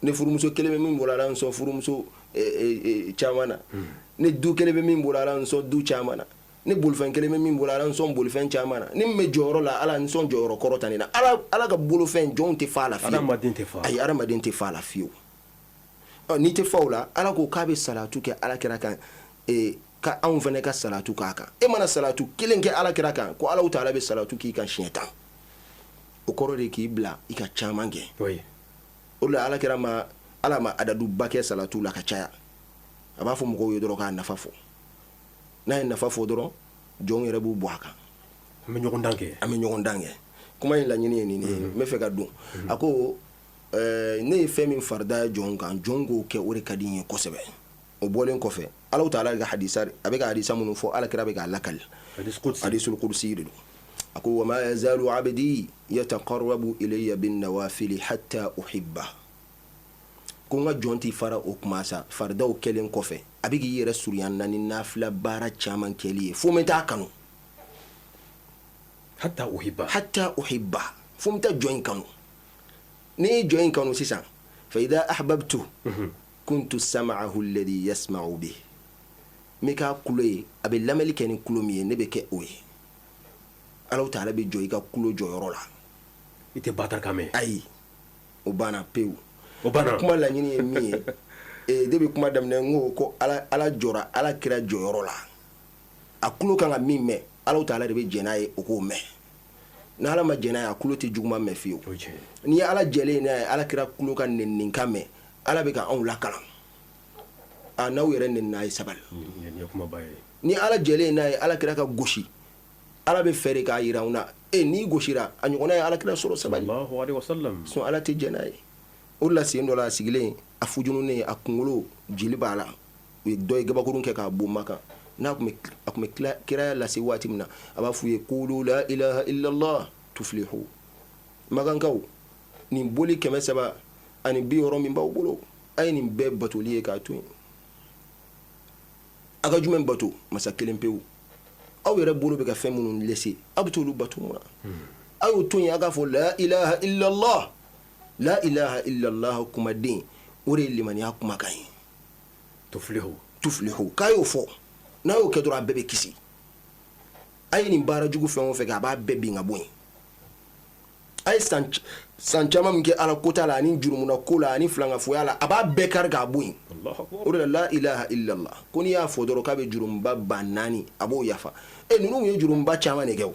[SPEAKER 4] Ni furumuso kelen bɛ min bolo, ala n sɔn furumuso caman na. Ni du kelen bɛ min bolo, ala n sɔn du caman na. Ni bolifɛn kelen bɛ min bolo, ala n sɔn bolifɛn caman na. Ni min bɛ jɔyɔrɔ la, ala n sɔn jɔyɔrɔ kɔrɔ tan na. Ala ka bolofɛn, jɔnw tɛ fa la fiyewu.
[SPEAKER 3] Adamaden tɛ fa.
[SPEAKER 4] Ayi, adamaden tɛ fa la fiyewu. N'i tɛ fa o la, ala ko k'a bɛ salatu kɛ ala kira kan, ka anw fana ka salatu k'a kan. E mana salatu kelen kɛ ala kira kan, ko Alahu taala bɛ salatu k'i kan siɲɛ 10. O kɔrɔ de k'i bila i ka caman kɛ. O de la ala kira ma, ala ma adaduba kɛ salatu la ka caya. A b'a fɔ mɔgɔw ye dɔrɔn k'a nafa fɔ. N'a ye nafa fɔ dɔrɔn, jɔnw yɛrɛ b'u bɔ a kan.
[SPEAKER 3] An bɛ ɲɔgɔn dan kɛ.
[SPEAKER 4] An bɛ ɲɔgɔn dan kɛ. Kuma in laɲini ye nin de ye. N bɛ fɛ ka don. A ko, ne ye fɛn min farida jɔn kan, jɔn k'o kɛ, o de ka di n ye kosɛbɛ. O bɔlen kɔfɛ, Alahu taala ka hadisa, a bɛ ka hadisa minnu fɔ, ala kira bɛ k'a lakali.
[SPEAKER 3] Hadis qudsi.
[SPEAKER 4] Hadisul qudsi de don. A ko, wa ma yazalu abdi yataqarrabu ilayya bin nawafili hatta uhibba. Ko n ka jɔn t'i fara o kuma sa, faridaw kɛlen kɔfɛ, a bɛ k'i yɛrɛ surunya na ni nafila baara caman kɛli ye, fo n bɛ taa kanu.
[SPEAKER 3] Hatta uhibba.
[SPEAKER 4] Hatta uhibba. Fo n bɛ taa jɔn in kanu. N'i ye jɔn in kanu sisan, fa idha ahbabtu kuntu sam'ahu alladhi yasma'u bihi. N bɛ k'a kulo ye, a bɛ lamɛnni kɛ ni kulo min ye, ne bɛ kɛ o ye. Alahu taala bɛ jɔ i ka kulo jɔyɔrɔ la.
[SPEAKER 3] I tɛ batara kan mɛn.
[SPEAKER 4] Ayi, o banna pewu.
[SPEAKER 3] O banna.
[SPEAKER 4] Kuma laɲini ye min ye, depuis kuma daminɛ n ko ko ala jɔra ala kira jɔyɔrɔ la. A kulo kan ka min mɛn, Alahu taala de bɛ jɛn n'a ye o k'o mɛn. Ni ala ma jɛn n'a ye, a kulo tɛ juguman mɛn fiyewu.
[SPEAKER 3] O ye tiɲɛ ye.
[SPEAKER 4] N'i ye ala jɛlen n'a ye, ala kira kulo ka nɛnikan mɛn, ala bɛ ka anw lakalan. A n'aw yɛrɛ nɛnina, a ye sabali.
[SPEAKER 3] Nin ye kumaba ye.
[SPEAKER 4] Ni ala jɛlen n'a ye, ala kira ka gosi, ala bɛ fɛ de k'a yira anw na. E n'i gosira, a ɲɔgɔnna ye alakira sɔrɔ, sabali, sinon Ala tɛ jɛn n'a ye. O de la, sen dɔ la, a sigilen, a fujununen, a kunkolo jeli b'a la, u ye dɔ ye gabakurun kɛ k'a bon Makan n'a tun bɛ a tun bɛ kiraya lase waati min na, a b'a f'u ye: qulu la ilaha illallah tuflihu. Makankaw, nin boli 360 min b'aw bolo, a ye nin bɛɛ batoli ye k'a to yen, a ka jumɛn bato? Masa kelen pewu. Aw yɛrɛ bolo bɛ ka fɛn minnu lese, aw bɛ t'olu bato mun na? A y'o to yen, a k'a fɔ la ilaha illallah. La ilaha illallah kumaden, o de ye limaniya kumakan ye.
[SPEAKER 3] Tuflihu.
[SPEAKER 4] Tuflihu, k'a y'o fɔ, n'a y'o kɛ dɔrɔn, a bɛɛ bɛ kisi. A ye nin baara jugu fɛn o fɛn kɛ, a b'a bɛɛ bin ka bɔ yen. A ye san caman min kɛ ala kota la, ani jurumuna ko la, ani filankafoya la, a b'a bɛɛ kari k'a bɔ yen. O de la, la ilaha illallah, ko n'i y'a fɔ dɔrɔn, k'a bɛ jurumuba 4000, a b'o yafa. E, ninnu ye jurumuba caman de kɛ o,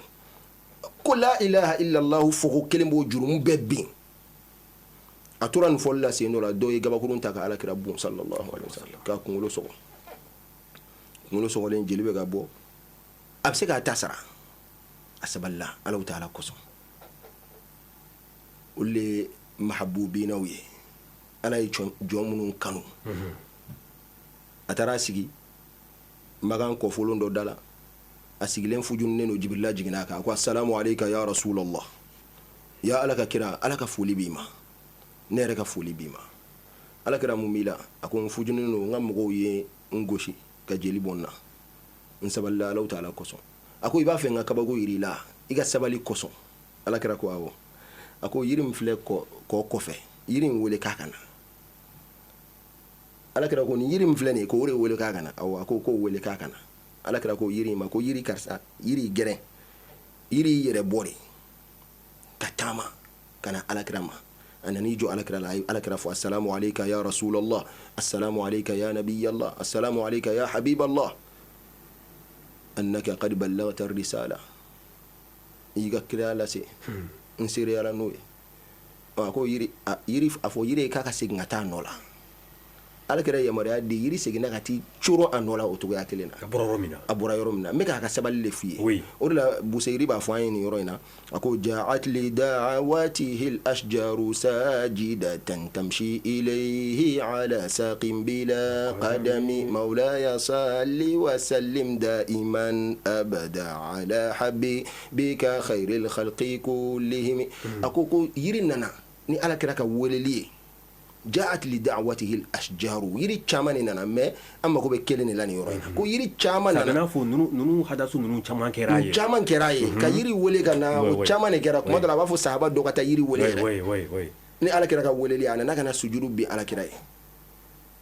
[SPEAKER 4] ko la ilaha illallah fɔko kelen b'o jurumu bɛɛ bin. A tora nin fɔli la, sen dɔ la, dɔw ye gabakurun ta ka alakira bon, sallallahu alaihi wasallam, k'a kunkolo sɔgɔ. Kunkolo sɔgɔlen, jeli bɛ ka bɔ, a bɛ se k'a ta sara. A sabalila Alahu taala kosɔn. Olu de ye mahabubinaw ye, Ala ye jɔn minnu kanu. A taara a sigi Makan kɔfolon dɔ da la. A sigilen fujununen don, Jibirila jiginna a kan. A ko: assalamu alayka ya rasulallah, ya Ala ka kira, Ala ka foli b'i ma, ne yɛrɛ ka foli b'i ma. Ala kira, mun b'i la? A ko: n fujununen don, n ka mɔgɔw ye n gosi ka jeli bɔ n na, n sabalila Alahu taala kosɔn. A ko: i b'a fɛ n ka kabako yir'i la i ka sabali kosɔn? Ala kira ko: awɔ. A ko: yiri min filɛ kɔ kɔfɛ, yiri in wele k'a ka na. Ala kira ko: nin yiri min filɛ nin ye, ko o de wele k'a ka na. Awɔ, a ko k'o wele k'a ka na. Ala kira ko yiri in ma ko: yiri karisa, yiri gɛrɛn. Yiri yɛrɛ bɔ de ka taama ka na alakira ma. A nan'i jɔ alakira la, a ye alakira fɔ: assalamu alayka ya rasulallah, assalamu alayka ya nabiyallah, assalamu alayka ya habiballah, annaka qad ballaghta risala, i y'i ka kiraya lase, n seereyala n'o ye. A ko yiri a fɔ yiri ye k'a ka segin ka taa a nɔ la. Alakira yamaruya di, yiri seginna ka t'i coron a nɔ la o cogoya kelen na.
[SPEAKER 3] A bɔra yɔrɔ min na.
[SPEAKER 4] A bɔra yɔrɔ min na. N bɛ k'a ka sabali de f'i ye. O de la, Buseyiri b'a fɔ an ye nin yɔrɔ in na, a ko: ja'at li da'awatihi al-ashjaru sajidatan tamshi ilayhi ala saqin bila qadami, mawlaya salli wa sallim daiman abada ala habibika khairil khalqi kullihim. A ko ko yiri nana ni alakira ka weleli ye. Ja'at li da'watihi al-ashjaru, yiri caman de nana, mais an mago bɛ kelen de la nin yɔrɔ in na. Ko yiri caman nana.
[SPEAKER 3] N'a fɔ ninnu hadasu ninnu caman kɛra a ye.
[SPEAKER 4] Caman kɛra a ye ka yiri wele ka na, o caman de kɛra. Kuma dɔ la, a b'a fɔ sahaba dɔ ka taa yiri wele yɛrɛ. Ni alakira ka weleli, a nana ka na sujuru bin alakira ye.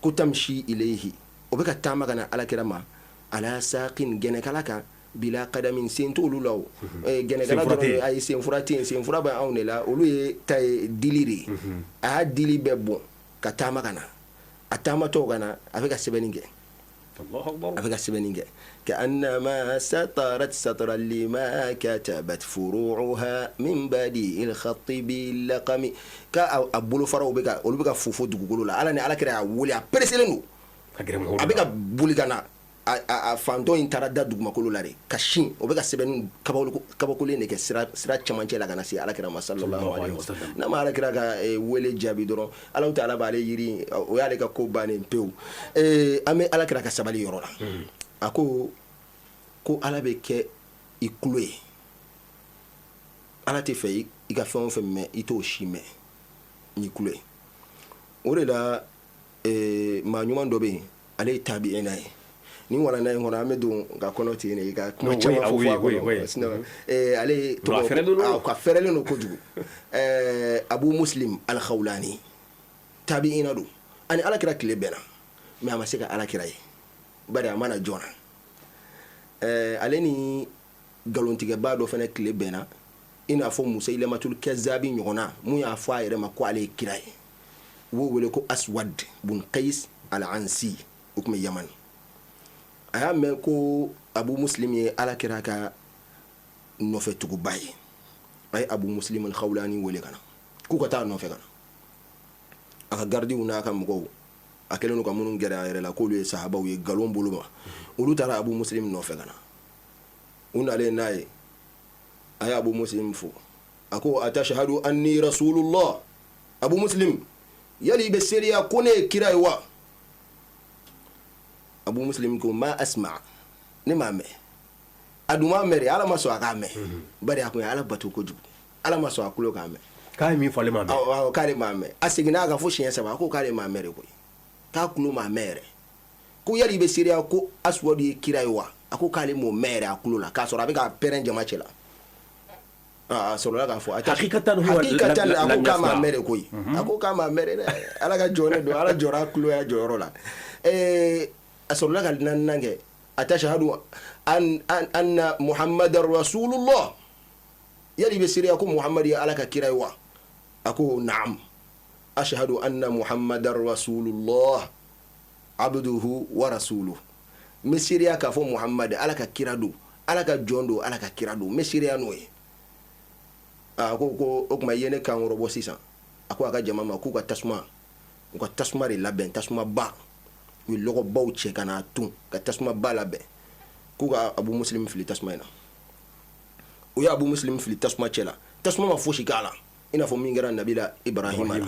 [SPEAKER 4] Ko tamshi ilayhi, o bɛ ka taama ka na alakira ma, ala saqin, gɛnɛkala kan, bila kadamin, sen t'olu la. O gɛnɛkala dɔrɔn, ayi, senfura tɛ yen. Senfura bɛ anw de la, olu ye ta ye dili de ye. A y'a dili bɛɛ bɔn ka taama ka na. A taamatɔ ka na, a bɛ ka sɛbɛnni kɛ, a bɛ ka sɛbɛnni kɛ: ka'annama satarat satran lima katabat furu'uha min badi'il khatti bil laqami. K'a a bolofaraw bɛ ka, olu bɛ ka fofo dugukolo la. Ala ni alakira y'a wele, a pereselen don, a bɛ ka boli ka na. A fantɔ in taara da dugumakolo la de ka sin, o bɛ ka sɛbɛnni kabakolen de kɛ sira cɛmancɛ la ka na se alakira ma, sallallahu alaihi wasallam. N'a ma alakira ka wele jaabi dɔrɔn, Alahu taala b'ale yiri, o y'ale ka ko bannen pewu. An bɛ alakira ka sabali yɔrɔ la. A ko ko Ala bɛ kɛ i kulo ye, Ala tɛ fɛ i ka fɛn o fɛn mɛn, i t'o si mɛn n'i kulo ye. O de la, maa ɲuman dɔ bɛ yen, ale ye tabi'ina ye. Ni walanda in kɔnɔ, an bɛ don ka kɔnɔ ten de ka kuma caman fɔ fɔ a kɔnɔ, sinon ale tɔgɔ ka fɛrɛlen don kojugu. Abu Muslim al-Khawlani, tabi'ina don, ani alakira tile bɛnna, mais a ma se ka alakira ye, bari a ma na joona. Ale ni nkalontigɛba dɔ fana tile bɛnna, i n'a fɔ Musailamatul Kazabi ɲɔgɔnna, mun y'a fɔ a yɛrɛ ma ko ale ye kira ye. U b'o wele ko Aswad bun Qais al-Ansi, o tun bɛ Yaman. A y'a mɛn ko Abu Muslim ye alakira ka nɔfɛtuguba ye. A ye Abu Muslim al-Khawlani wele ka na, k'u ka taa a nɔfɛ ka na. A ka gardiw n'a ka mɔgɔw, a kɛlen don ka minnu gɛrɛ a yɛrɛ la k'olu ye sahabaw ye nkalon bolo ma, olu taara Abu Muslim nɔfɛ ka na. U nalen n'a ye, A ye Abu Muslim fo, a ko atashhadu anni rasulullah. Abu Muslim, yali i bɛ seereya ko ne ye kira ye wa? Abu Muslim ko ma asma, ne m'a mɛn. A dun m'a mɛn de, Ala ma sɔn a k'a mɛn, bari a kun ye Ala bato kojugu, Ala ma sɔn a tulo k'a mɛn.
[SPEAKER 3] K'a ye min fɔ ale m'a mɛn.
[SPEAKER 4] Awɔ, k'ale m'a mɛn. A seginna a kan fo siɲɛ saba, a ko k'ale m'a mɛn de koyi, k'a tulo m'a mɛn yɛrɛ. Ko yali i bɛ seereya ko Aswadu ye kira ye wa? A ko k'ale m'o mɛn yɛrɛ a tulo la, k'a sɔrɔ a bɛ k'a pɛrɛn jama cɛ la. A sɔrɔla k'a fɔ
[SPEAKER 3] hakikatan,
[SPEAKER 4] hakikatan, a ko k'a m'a mɛn de koyi, a ko k'a m'a mɛn dɛ, Ala ka jɔn de don, Ala jɔra a tulo ya jɔyɔrɔ la. A sɔrɔla ka naaninan kɛ, atashhadu anna muhammadan rasulullah, yali i bɛ seereya ko Muhammad ye Ala ka kira ye wa? A ko naam, ashhadu anna muhammadan rasulullah abduhu wa rasuluhu. N bɛ seereya k'a fɔ Muhammad Ala ka kira don, Ala ka jɔn don, Ala ka kira don, n bɛ seereya n'o ye. A ko o tuma i ye ne kan kɔrɔbɔ sisan. A ko a ka jama ma k'u ka tasuma, u ka tasuma de labɛn, tasuma ba, u ye lɔgɔbaw cɛ ka n'a ton ka tasuma ba labɛn, k'u ka Abu Muslim fili tasuma in na. U ye Abu Muslim fili tasuma cɛ la, tasuma ma fosi k'a la, i n'a fɔ min kɛra Nabila Ibrahima la.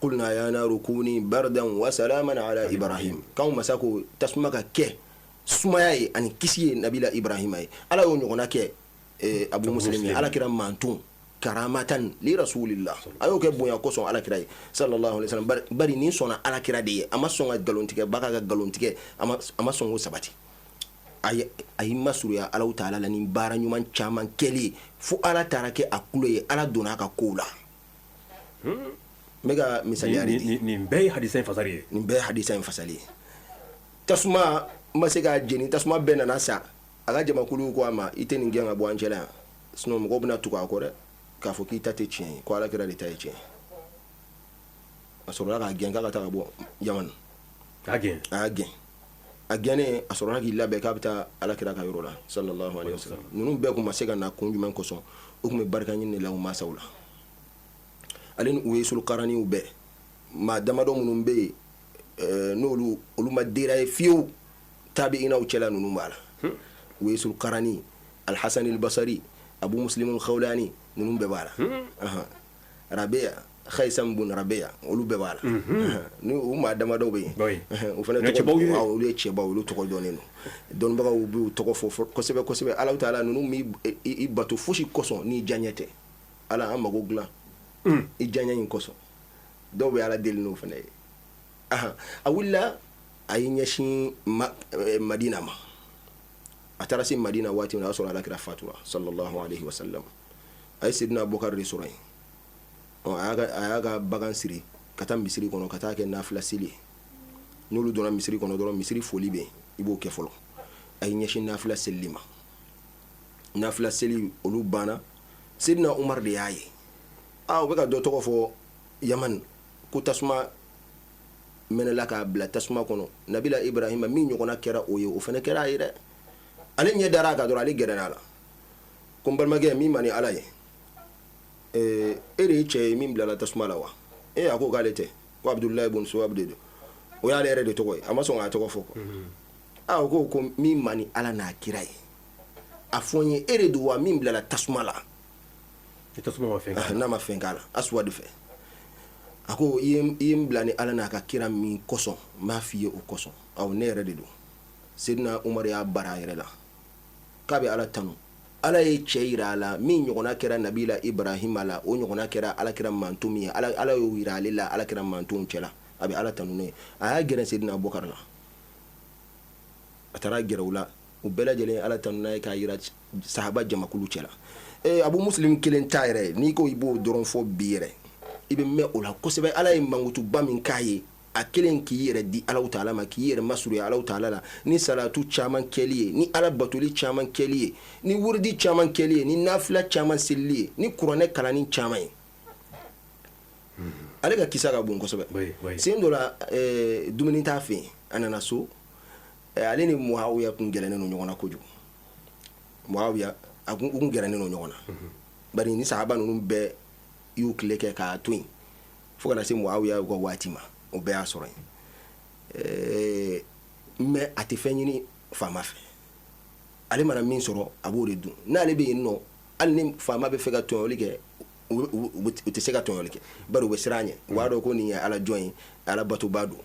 [SPEAKER 4] Qulna ya naru kuni bardan wa salaman ala Ibrahim. K'anw masa ko tasuma ka kɛ sumaya ye ani kisi ye Nabila Ibrahima ye. Ala y'o ɲɔgɔnna kɛ Abu Muslim ye, Ala kira mantɔn karamatan li rasulillah. A y'o kɛ bonya kosɔn Ala kira ye sallallahu alaihi wasallam. Bari nin sɔnna Ala kira de ye, a ma sɔn ka nkalontigɛbaga ka nkalon tigɛ, a ma sɔn k'o sabati. A y'i masurunya Alahu taala la ni baara ɲuman caman kɛli ye, fo Ala taara kɛ a tulo ye, Ala donna a ka kow la. N bɛ ka misaliya de
[SPEAKER 3] di. Nin bɛɛ ye hadisa in fasari ye.
[SPEAKER 4] Nin bɛɛ ye hadisa in fasari ye. Tasuma ma se k'a jeni, tasuma bɛɛ nana sa. A ka jamakulu ko a ma, i tɛ nin gɛn ka bɔ an cɛla yan, sinon mɔgɔw bɛna tugu a kɔ dɛ, k'a fɔ k'i ta tɛ tiɲɛ ye, ko Ala kira de ta ye tiɲɛ ye. A sɔrɔla k'a gɛn k'a ka taa ka bɔ Yaman.
[SPEAKER 3] A gɛn.
[SPEAKER 4] A y'a gɛn. A gɛnnen, a sɔrɔla k'i labɛn k'a bɛ taa Ala kira ka yɔrɔ la sallallahu alaihi wasallam. Ninnu bɛɛ tun ma se ka na kun jumɛn kosɔn? U tun bɛ barika ɲini de la u mansaw la. Ale ni Uwesul Karaniw bɛɛ, maa damadɔ minnu bɛ yen n'olu olu ma dérailler fiyewu tabi'inaw cɛla, ninnu b'a la. Uwesul Karani, Alhasan al-Basri, Abu Muslim al-Khawlani, ninnu bɛɛ b'a la. Rabia, Khaysam bun Rabia, olu bɛɛ b'a la. Ni u maa damadɔ bɛ yen, u fana tɔgɔ, olu ye cɛbaw, olu tɔgɔ dɔnnen don, dɔnnibagaw b'u tɔgɔ fɔ kosɛbɛ kosɛbɛ. Alahu taala ninnu m'i bato fosi kosɔn n'i diyaɲɛ tɛ. Ala an mago dilan i diyaɲɛ in kosɔn. Dɔw bɛ Ala deli n'o fana ye. A wulila, a y'i ɲɛsin Madina ma. A taara se Madina waati min na, a y'a sɔrɔ Alakira fatura sallallahu alaihi wasallam. A ye Sidina Abubakar de sɔrɔ yen. A y'a ka bagan siri ka taa misiri kɔnɔ ka taa kɛ nafila seli ye. N'olu donna misiri kɔnɔ dɔrɔn, misiri foli bɛ yen, i b'o kɛ fɔlɔ. A y'i ɲɛsin nafila selili ma. Nafila seli olu banna, Sidina Umar de y'a ye, aa, u bɛ ka dɔ tɔgɔ fɔ Yaman ko tasuma mɛnɛla k'a bila tasuma kɔnɔ, Nabila Ibrahima min ɲɔgɔnna kɛra o ye, o fana kɛra a ye dɛ. Ale ɲɛ dara a kan dɔrɔn, ale gɛrɛla a la ko n balimakɛ, min man di Ala ye, e de ye cɛ ye min bilala tasuma la wa? E a ko k'ale tɛ, ko Abudulayi bun Suwab de don. O y'ale yɛrɛ de tɔgɔ ye, a ma sɔn k'a tɔgɔ fɔ quoi. Aa, o ko min man di Ala n'a kira ye, a fɔ n ye, e de don wa min bilala tasuma la? N'a ma fɛn k'a la, Aswad fɛ. A ko i ye n bila ni Ala n'a ka kira min kosɔn, n b'a f'i ye o kosɔn. Awɔ, ne yɛrɛ de don. Sidina Umar y'a bara a yɛrɛ la k'a bɛ Ala tanu. Ala ye cɛ yira a la min ɲɔgɔnna kɛra Nabila Ibrahima la, o ɲɔgɔnna kɛra Alakira manton min ye, Ala y'o yira ale la Alakira mantonw cɛla. A bɛ Ala tanu n'o ye. A y'a gɛrɛ Sidina Abubakar la, a taara gɛrɛ u la, u bɛɛ lajɛlen ye Ala tanu n'a ye k'a yira sahaba jamakulu cɛla. Abu Muslim kelen ta yɛrɛ, n'i ko i b'o dɔrɔn fɔ bi yɛrɛ, i bɛ mɛn o la kosɛbɛ. Ala ye mankutuba min k'a ye, a kelen k'i yɛrɛ di Alahu taala ma, k'i yɛrɛ masurunya Alahu taala la ni salatu caman kɛli ye, ni Ala batoli caman kɛli ye, ni wurudi caman kɛli ye, ni nafila caman selili ye, ni kuranɛ kalanni caman ye. Ale ka kisa ka bon kosɛbɛ. Sen dɔ la, dumuni t'a fɛ yen, a nana so, ale ni Muawiya kun gɛrɛnen don ɲɔgɔn na kojugu. Muawiya, a kun gɛrɛnen don ɲɔgɔn na, bari ni sahaba ninnu bɛɛ y'u tile kɛ k'a to yen fo ka na se Muawiya ka waati ma, o bɛɛ y'a sɔrɔ yen. Mais a tɛ fɛn ɲini faama fɛ, ale mana min sɔrɔ a b'o de dun. N'ale bɛ yen nɔ, Hali ni faama bɛ fɛ ka tɔɲɔli kɛ, u tɛ se ka tɔɲɔli kɛ, bari u bɛ siran a ɲɛ, u b'a dɔn ko nin ye ala jɔn ye, ala batoba don.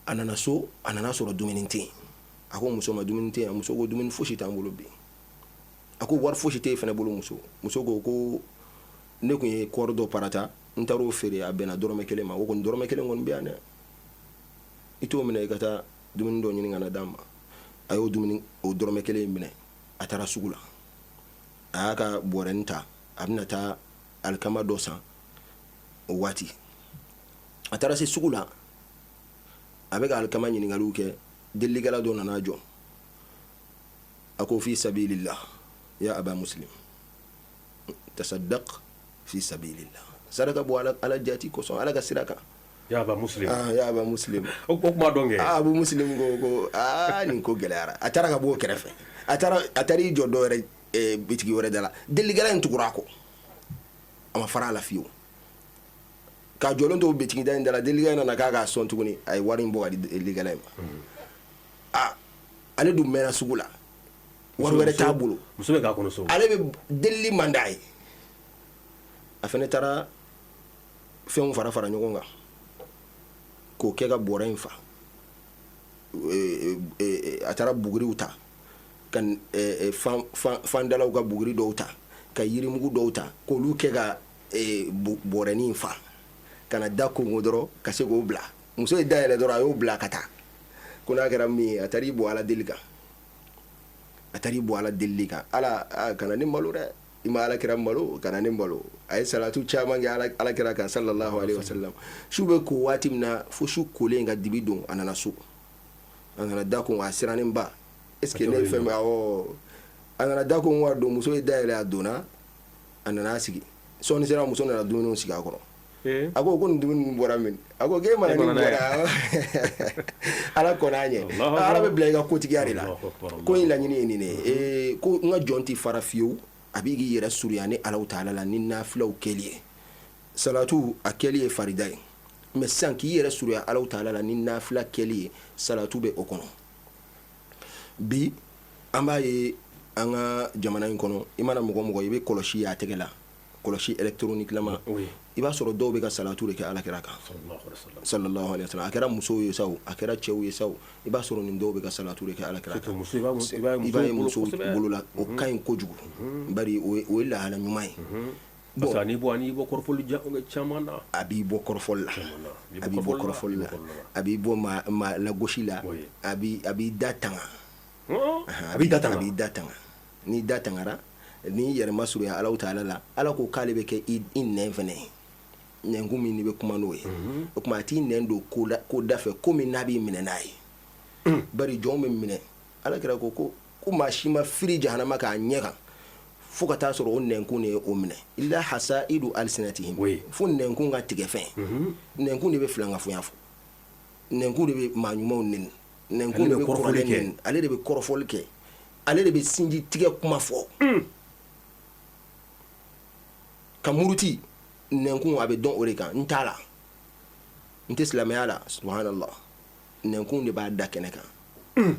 [SPEAKER 4] A nana so, a nana sɔrɔ dumuni tɛ yen. A ko muso ma, dumuni tɛ yen? Muso ko dumuni fosi t'an bolo bi. A ko wari fosi tɛ e fana bolo muso? Muso ko ko ne tun ye kɔɔri dɔ parata, n taar'o feere, a bɛnna dɔrɔmɛ kelen ma. O kɔni, dɔrɔmɛ kelen kɔni bɛ yan dɛ, i t'o minɛ i ka taa dumuni dɔ ɲini ka na d'an ma. A y'o dumuni, o dɔrɔmɛ kelen in minɛ, a taara sugu la, a y'a ka bɔrɛnin ta, a bɛna taa alikama dɔ san. O waati a taara se sugu la, a bɛ ka alikama ɲininkaliw kɛ, delilikɛla dɔ nana jɔ. A ko fi sabilillah ya aba muslim, tasaddaq fi sabilillah, saraka bɔ ala, ala jati kosɔn, ala ka sira kan.
[SPEAKER 3] Ya aba muslim.
[SPEAKER 4] Ah, ya aba muslim.
[SPEAKER 3] O kuma dɔn kɛ.
[SPEAKER 4] Ah, abu muslim ko aa, nin ko gɛlɛyara. A taara ka bɔ o kɛrɛfɛ, a taara i jɔ dɔ wɛrɛ, bitigi wɛrɛ da la. Delilikɛla in tugura a kɔ, a ma fara a la fiyewu. K'a jɔlen to bitigi da in da la, delilikɛla in nana k'a k'a sɔn tuguni. A ye wari in bɔ ka di delilikɛla in ma. Ah, ale dun mɛnna sugu la, wari wɛrɛ t'a bolo.
[SPEAKER 3] Muso bɛ k'a kɔnɔ so.
[SPEAKER 4] Ale bɛ delili man d'a ye. A fana taara fɛnw fara fara ɲɔgɔn kan k'o kɛ ka bɔrɛ in fa. A taara buguriw ta, ka fandalaw ka buguri dɔw ta, ka yirimugu dɔw ta, k'olu kɛ ka bɔrɛnin fa, ka na da konko dɔrɔn ka se k'o bila. Muso ye da yɛlɛ dɔrɔn, a y'o bila ka taa. Ko n'a kɛra min ye, a taara i bɔ ala deli kan, a taara i bɔ ala delili kan. Ala kana ne malo dɛ, i ma ala kira malo, kana ne malo. A ye salatu caman kɛ ala kira kan, sallallahu alaihi wasallam. Su bɛ ko waati min na, fo su kolen ka dibi don, a nana so, a nana da kon, a sirannenba. Est ce que ne ye fɛn bɛ? Awɔ, a nana da kon ka don, muso ye da yɛlɛ, a donna, a nana a sigi. Sɔɔni sera, muso nana dumuni sigi a kɔrɔ. A ko ko nin dumuni ninnu bɔra min? A ko k'e mana nin bɔra. Ala kɔn'a ɲɛ. Ala bɛ bila i ka kotigiya de la. Ko in laɲini ye nin de ye, ko n ka jɔn tɛ fara fiyewu, a b'i k'i yɛrɛ surunya ni Alahu taala la ni nafilaw kɛli ye. Salatu a kɛli ye farida ye, mais sisan k'i yɛrɛ surunya Alahu taala la ni nafila kɛli ye, salatu bɛ o kɔnɔ. Bi an b'a ye an ka jamana in kɔnɔ, i mana mɔgɔ mɔgɔ i bɛ kɔlɔsi a tɛgɛ la, kɔlɔsi électronique lama, i b'a sɔrɔ dɔw bɛ ka salatu de kɛ alakira kan, sallallahu alaihi wasallam. A kɛra musow ye sa, a kɛra cɛw ye sa, i b'a sɔrɔ nin dɔw bɛ ka salatu de kɛ alakira kan. I b'a ye musow bolo la, o ka ɲi kojugu, bari o ye lahala ɲuman ye.
[SPEAKER 3] Bon, n'i bɔ kɔrɔfɔli caman na.
[SPEAKER 4] A b'i bɔ kɔrɔfɔli la, a b'i bɔ kɔrɔfɔli la, a b'i bɔ maa lagosi la, a b'i da tanga.
[SPEAKER 3] A b'i da
[SPEAKER 4] tanga, a b'i da tanga. N'i da tangara, n'i yɛrɛ masurunya Alahu taala la, Ala ko k'ale bɛ kɛ i nɛn fana ye, nɛnkun min n'i bɛ kuma n'o ye. O tuma a t'i nɛn don ko da fɛ, ko min n'a b'i minɛ n'a ye. Bari jɔnw bɛ minɛ. Ala kira ko ko maa si ma firi jahanama k'a ɲɛ kan fo ka taa sɔrɔ o nɛnkun de ye o minɛ, illa hasaidu alsinatihim, fo nɛnkun ka tigɛ fɛn. Nɛnkun de bɛ filankafoya fɔ, nɛnkun de bɛ maa ɲumanw neni, nɛnkun de bɛ kɔrɔfɔli kɛ, ale de bɛ kɔrɔfɔli kɛ, ale de bɛ sinji tigɛ kuma fɔ ka muruti. Nɛnkun a bɛ dɔn o de kan. N t'a la, n tɛ silamɛya la, subhanallah. Nɛnkun de b'a da kɛnɛ kan.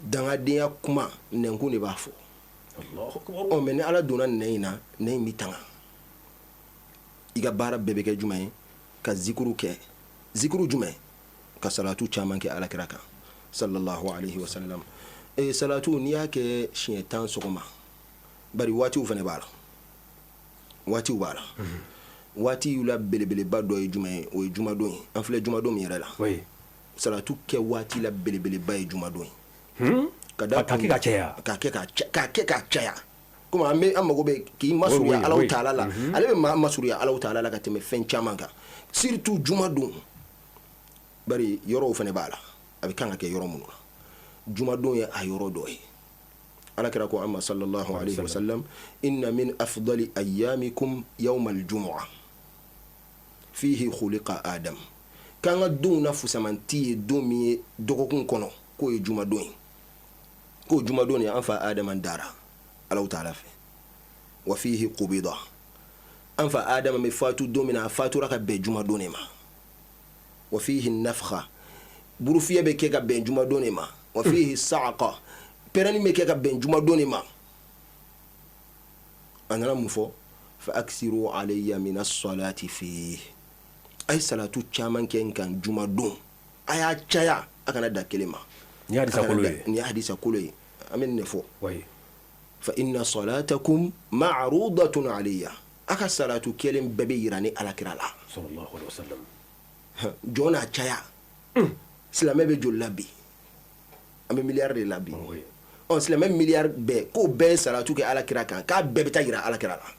[SPEAKER 4] Dangadenya kuma, nɛnkun de b'a fɔ. Ɔ mais ni Ala donna nɛn in na, nɛn in bɛ tanga. I ka baara bɛɛ bɛ kɛ jumɛn ye? Ka zikuru kɛ. Zikuru jumɛn? Ka salatu caman kɛ alakira kan, sallallahu alaihi wasallam. Salatu n'i y'a kɛ siɲɛ 10 sɔgɔma, bari waatiw fana b'a la, waatiw b'a la. Waati la belebeleba dɔ ye jumɛn ye? O ye jumadon ye. An filɛ jumadon min yɛrɛ la, salatu kɛ waati la belebeleba ye jumadon ye.
[SPEAKER 3] Ka da k'a kɛ ka caya.
[SPEAKER 4] K'a kɛ k'a caya, komi an bɛ an mago bɛ k'i masurunya Alahu taala la. Ale bɛ maa masurunya Alahu taala la ka tɛmɛ fɛn caman kan, surtout jumadon. Bari yɔrɔw fana b'a la, a bɛ kan ka kɛ yɔrɔ minnu na, jumadon ye a yɔrɔ dɔ ye. Ala kira ko an ma, sallallahu alaihi wasallam, inna min afdali ayyamikum yawmal jumu'a fihi khuliqa adam. K'an ka donw na fusamanti ye don min ye dɔgɔkun kɔnɔ, k'o ye jumadon ye. K'o jumadon de an fa Adama dara Alahu taala fɛ. Wa fihi qubida, an fa Adama bɛ fatu don min na, a fatura ka bɛn jumadon de ma. Wa fihi nafkha, burufiyɛ bɛ kɛ ka bɛn jumadon de ma. Wa fihi sa'qa, pɛrɛnni bɛ kɛ ka bɛn jumadon de ma. A nana mun fɔ? Fa aksiru alayya mina salati fi, a ye salatu caman kɛ n kan jumadon, a y'a caya, a kana da kelen ma.
[SPEAKER 3] Nin ye hadisa kolo ye.
[SPEAKER 4] Nin ye hadisa kolo ye, an bɛ nin de fɔ. Fa inna salatakum ma'rudatun alayya, a ka salatu kɛlen bɛɛ bɛ yira ne alakira la.
[SPEAKER 3] Sallallahu alaihi wasallam.
[SPEAKER 4] Jɔn n'a caya. Silamɛ bɛ joli la bi? An bɛ miliyari de la bi. Ɔ, silamɛ miliyari bɛɛ k'o bɛɛ ye salatu kɛ alakira kan, k'a bɛɛ bɛ taa yira alakira la.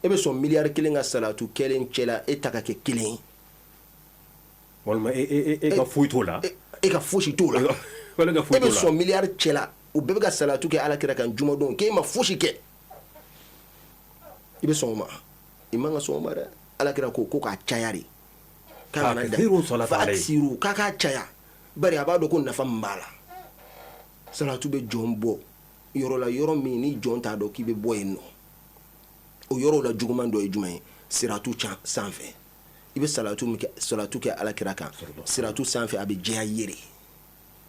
[SPEAKER 4] E bɛ sɔn miliyari 1 ka salatu kɛlen cɛla, e ta ka kɛ kelen ye?
[SPEAKER 3] Walima e ka foyi t'o la.
[SPEAKER 4] E ka fosi t'o la. E bɛ sɔn miliyari cɛla, u bɛɛ bɛ ka salatu kɛ alakira kan jumadon, k'e ma fosi kɛ, i bɛ sɔn o ma? I man ka sɔn o ma dɛ. Alakira ko k'a caya de, fa k'a k'a caya, bari a b'a dɔn ko nafa min b'a la. Salatu bɛ jɔn bɔ yɔrɔ la, yɔrɔ min ni jɔn t'a dɔn k'i bɛ bɔ yen nɔ. O yɔrɔ la juguman dɔ ye jumɛn ye? Siratu sanfɛ. I bɛ salatu min kɛ, salatu kɛ alakira kan siratu sanfɛ, a bɛ jɛya yere,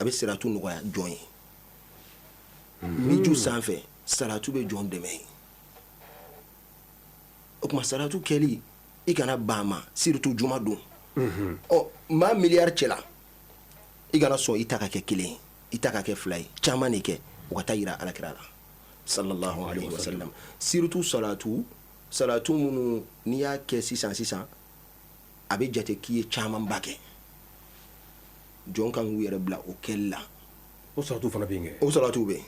[SPEAKER 4] a bɛ siratu nɔgɔya jɔn ye. Miju sanfɛ, salatu bɛ jɔn dɛmɛ ye. O tuma salatu kɛli, i kana ban ma, surtout juma don. Ɔ, maa miliyari cɛla, i kana sɔn i ta ka kɛ kelen ye, i ta ka kɛ fila ye, caman de kɛ, u ka taa yira alakira la sallallahu alaihi wasallam. Surtout salatu minnu n'i y'a kɛ sisan sisan, a bɛ jate k'i ye camanba kɛ. Jɔn kan k'u yɛrɛ bila o kɛli la.
[SPEAKER 3] O salatu fana bɛ yen kɛ?
[SPEAKER 4] O salatu bɛ yen,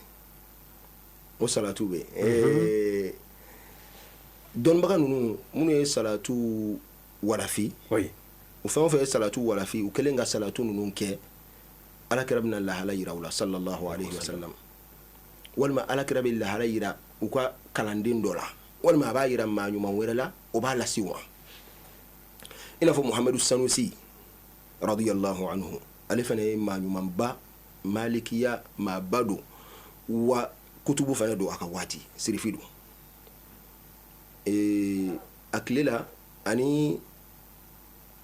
[SPEAKER 4] o salatu bɛ yen. Dɔnnibaga ninnu minnu ye salatu walafi, o fɛn o fɛn ye salatu walafi, u kɛlen ka salatu ninnu kɛ, alakira bɛna lahala yira u la sallallahu alaihi wasallam, walima alakira bɛ lahala yira u ka kalanden dɔ la, walima a b'a yira maa ɲuman wɛrɛ la, o b'a lase u ma. I n'a fɔ Muhamadu Sanusi radiyallahu anhu, ale fana ye maa ɲumanba, malikiya maaba don, wa kutubu fana don, a ka waati sirifi don. A tile la ani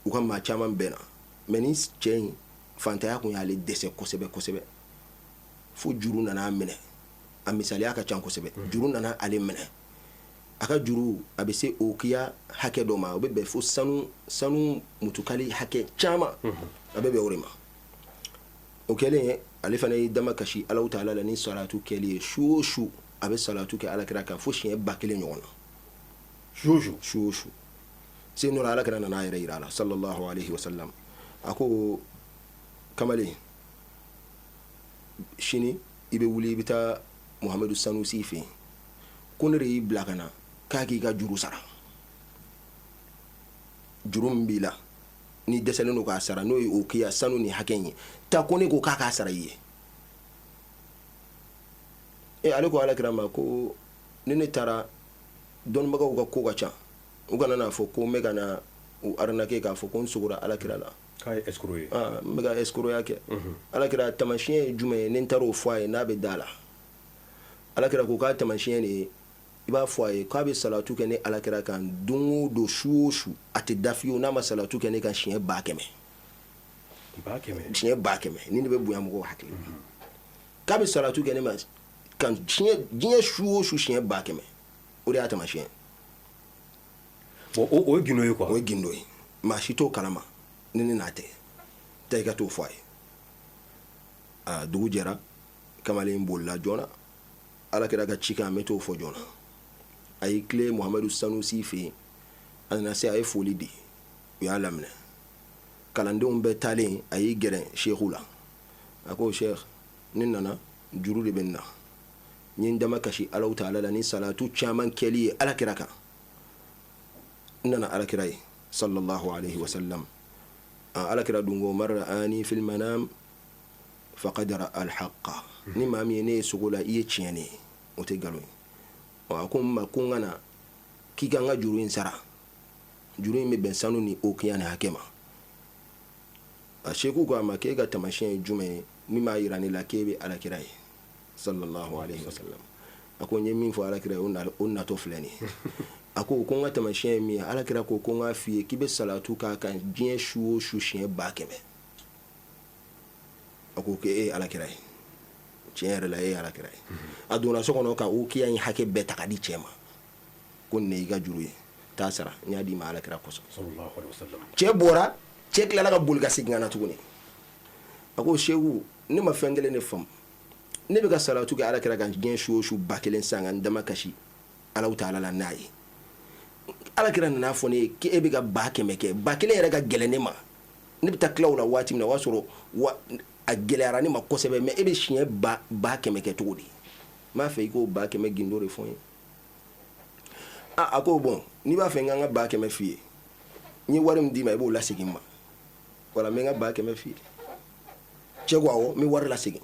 [SPEAKER 4] u ka maa caman bɛnna, mais ni cɛ in fantanya kun y'ale dɛsɛ kosɛbɛ kosɛbɛ, fo juru nana a minɛ. A misaliya ka ca kosɛbɛ. Juru nana ale minɛ, a ka juru a bɛ se okiya hakɛ dɔ ma, o bɛ bɛn fo sanu mutukali hakɛ caman, a bɛ bɛn o de ma. O kɛlen, ale fana y'i dama kasi Alahu taala la ni salatu kɛli ye. Su o su, a bɛ salatu kɛ alakira kan fo siɲɛ 1000 ɲɔgɔn na.
[SPEAKER 3] Su o su?
[SPEAKER 4] Su o su. Sen dɔ la, alakira nana a yɛrɛ yira a la sallallahu alaihi wasallam. A ko: kamalen, sini i bɛ wuli, i bɛ taa Muhamadu Sanusi fɛ yen, ko ne de y'i bila ka na k'a k'i ka juru sara. Juru min b'i la, n'i dɛsɛlen don k'a sara, n'o ye okiya sanu ni hakɛ in ye, taa ko ne ko k'a k'a sara i ye. E, ale ko alakira ma ko ni ne taara, dɔnnibagaw ka ko ka ca, u kana n'a fɔ ko n bɛ ka na u arnaquer, k'a fɔ ko n sogora alakira la.
[SPEAKER 3] K'a ye escroc ye.
[SPEAKER 4] N bɛ ka escrocya kɛ. Alakira tamasiyɛn ye jumɛn ye ni n taara o fɔ a ye, n'a bɛ da la? Alakira ko k'a tamasiyɛn de ye, i b'a fɔ a ye k'a bɛ salatu kɛ ne alakira kan don o don, su o su, a tɛ da fiyewu n'a ma salatu kɛ ne kan siɲɛ 100 000.
[SPEAKER 3] 100 000?
[SPEAKER 4] Siɲɛ 100 000. Ni ne bɛ bonya mɔgɔw hakili ma, k'a bɛ salatu kɛ ne ma kan diɲɛ su o su siɲɛ 100 000, o de y'a tamasiyɛn.
[SPEAKER 3] Bon, o ye gindo ye quoi.
[SPEAKER 4] O ye gindo ye, maa si t'o kalama ni ne n'a tɛ. Taa i ka t'o fɔ a ye. Aa, dugu jɛra, kamalen bolila joona. Alakira ka ci kan, an bɛ t'o fɔ joona. A y'i tilen Muhamadu Sanusi fɛ yen. A nana se, a ye foli di, u y'a laminɛ. Kalandenw bɛɛ taalen, a y'i gɛrɛ seku la. A ko: sɛk, ne nana, juru de bɛ n na. N ye n dama kasi Alahu taala la ni salatu caman kɛli ye alakira kan. N nana alakira ye sallallahu alaihi wasallam. Alakira dun ko: man ra'ani fil manam faqad ra'a al haqqa. Ni maa min ye ne ye sogo la, i ye tiɲɛ ne ye, o tɛ nkalon ye. A ko n ma ko n ka na k'i ka n ka juru in sara. Juru in bɛ bɛn sanu ni okiya ni hakɛ ma. A seku ko a ma k'e ka tamasiyɛn ye jumɛn ye min b'a yira ne la k'e bɛ alakira ye sallallahu alaihi wasallam? A ko n ye min fɔ alakira ye, o natɔ filɛ nin ye. A ko ko n ka tamasiyɛn ye min ye, alakira ko ko n k'a f'i ye k'i bɛ salatu k'a kan diɲɛ su o su siɲɛ 100 000. A ko k'e ye alakira ye. Tiɲɛ yɛrɛ la, e ye Ala kira ye. A donna so kɔnɔ ka ukiya in hakɛ bɛɛ ta ka di cɛ ma, ko nin y'i ka juru ye, taa sara, n y'a d'i ma Ala kira kosɔn. Cɛ bɔra, cɛ tilala ka boli ka segin ka na tuguni. A ko seku, ne ma fɛn kelen de faamu. Ne bɛ ka salatu kɛ Ala kira kan diɲɛ su o su 1000 san, ka n dama kasi Alahu taala la n'a ye. Ala kira nana fɔ ne ye k'e bɛ ka 100,000 kɛ. 1000 yɛrɛ ka gɛlɛn ne ma. Ne bɛ taa tila o la waati min na, o y'a sɔrɔ a gɛlɛyara ne ma kosɛbɛ. Mais e bɛ siɲɛ 100,000 kɛ cogo di? N b'a fɛ i k'o 100,000 gindo de fɔ n ye. A ko bon, n'i b'a fɛ n ka n ka 100,000 f'i ye, n ye wari min d'i ma, i b'o lasegin n ma. Wala n bɛ n ka 100,000 f'i ye. Cɛ ko awɔ, n bɛ wari lasegin.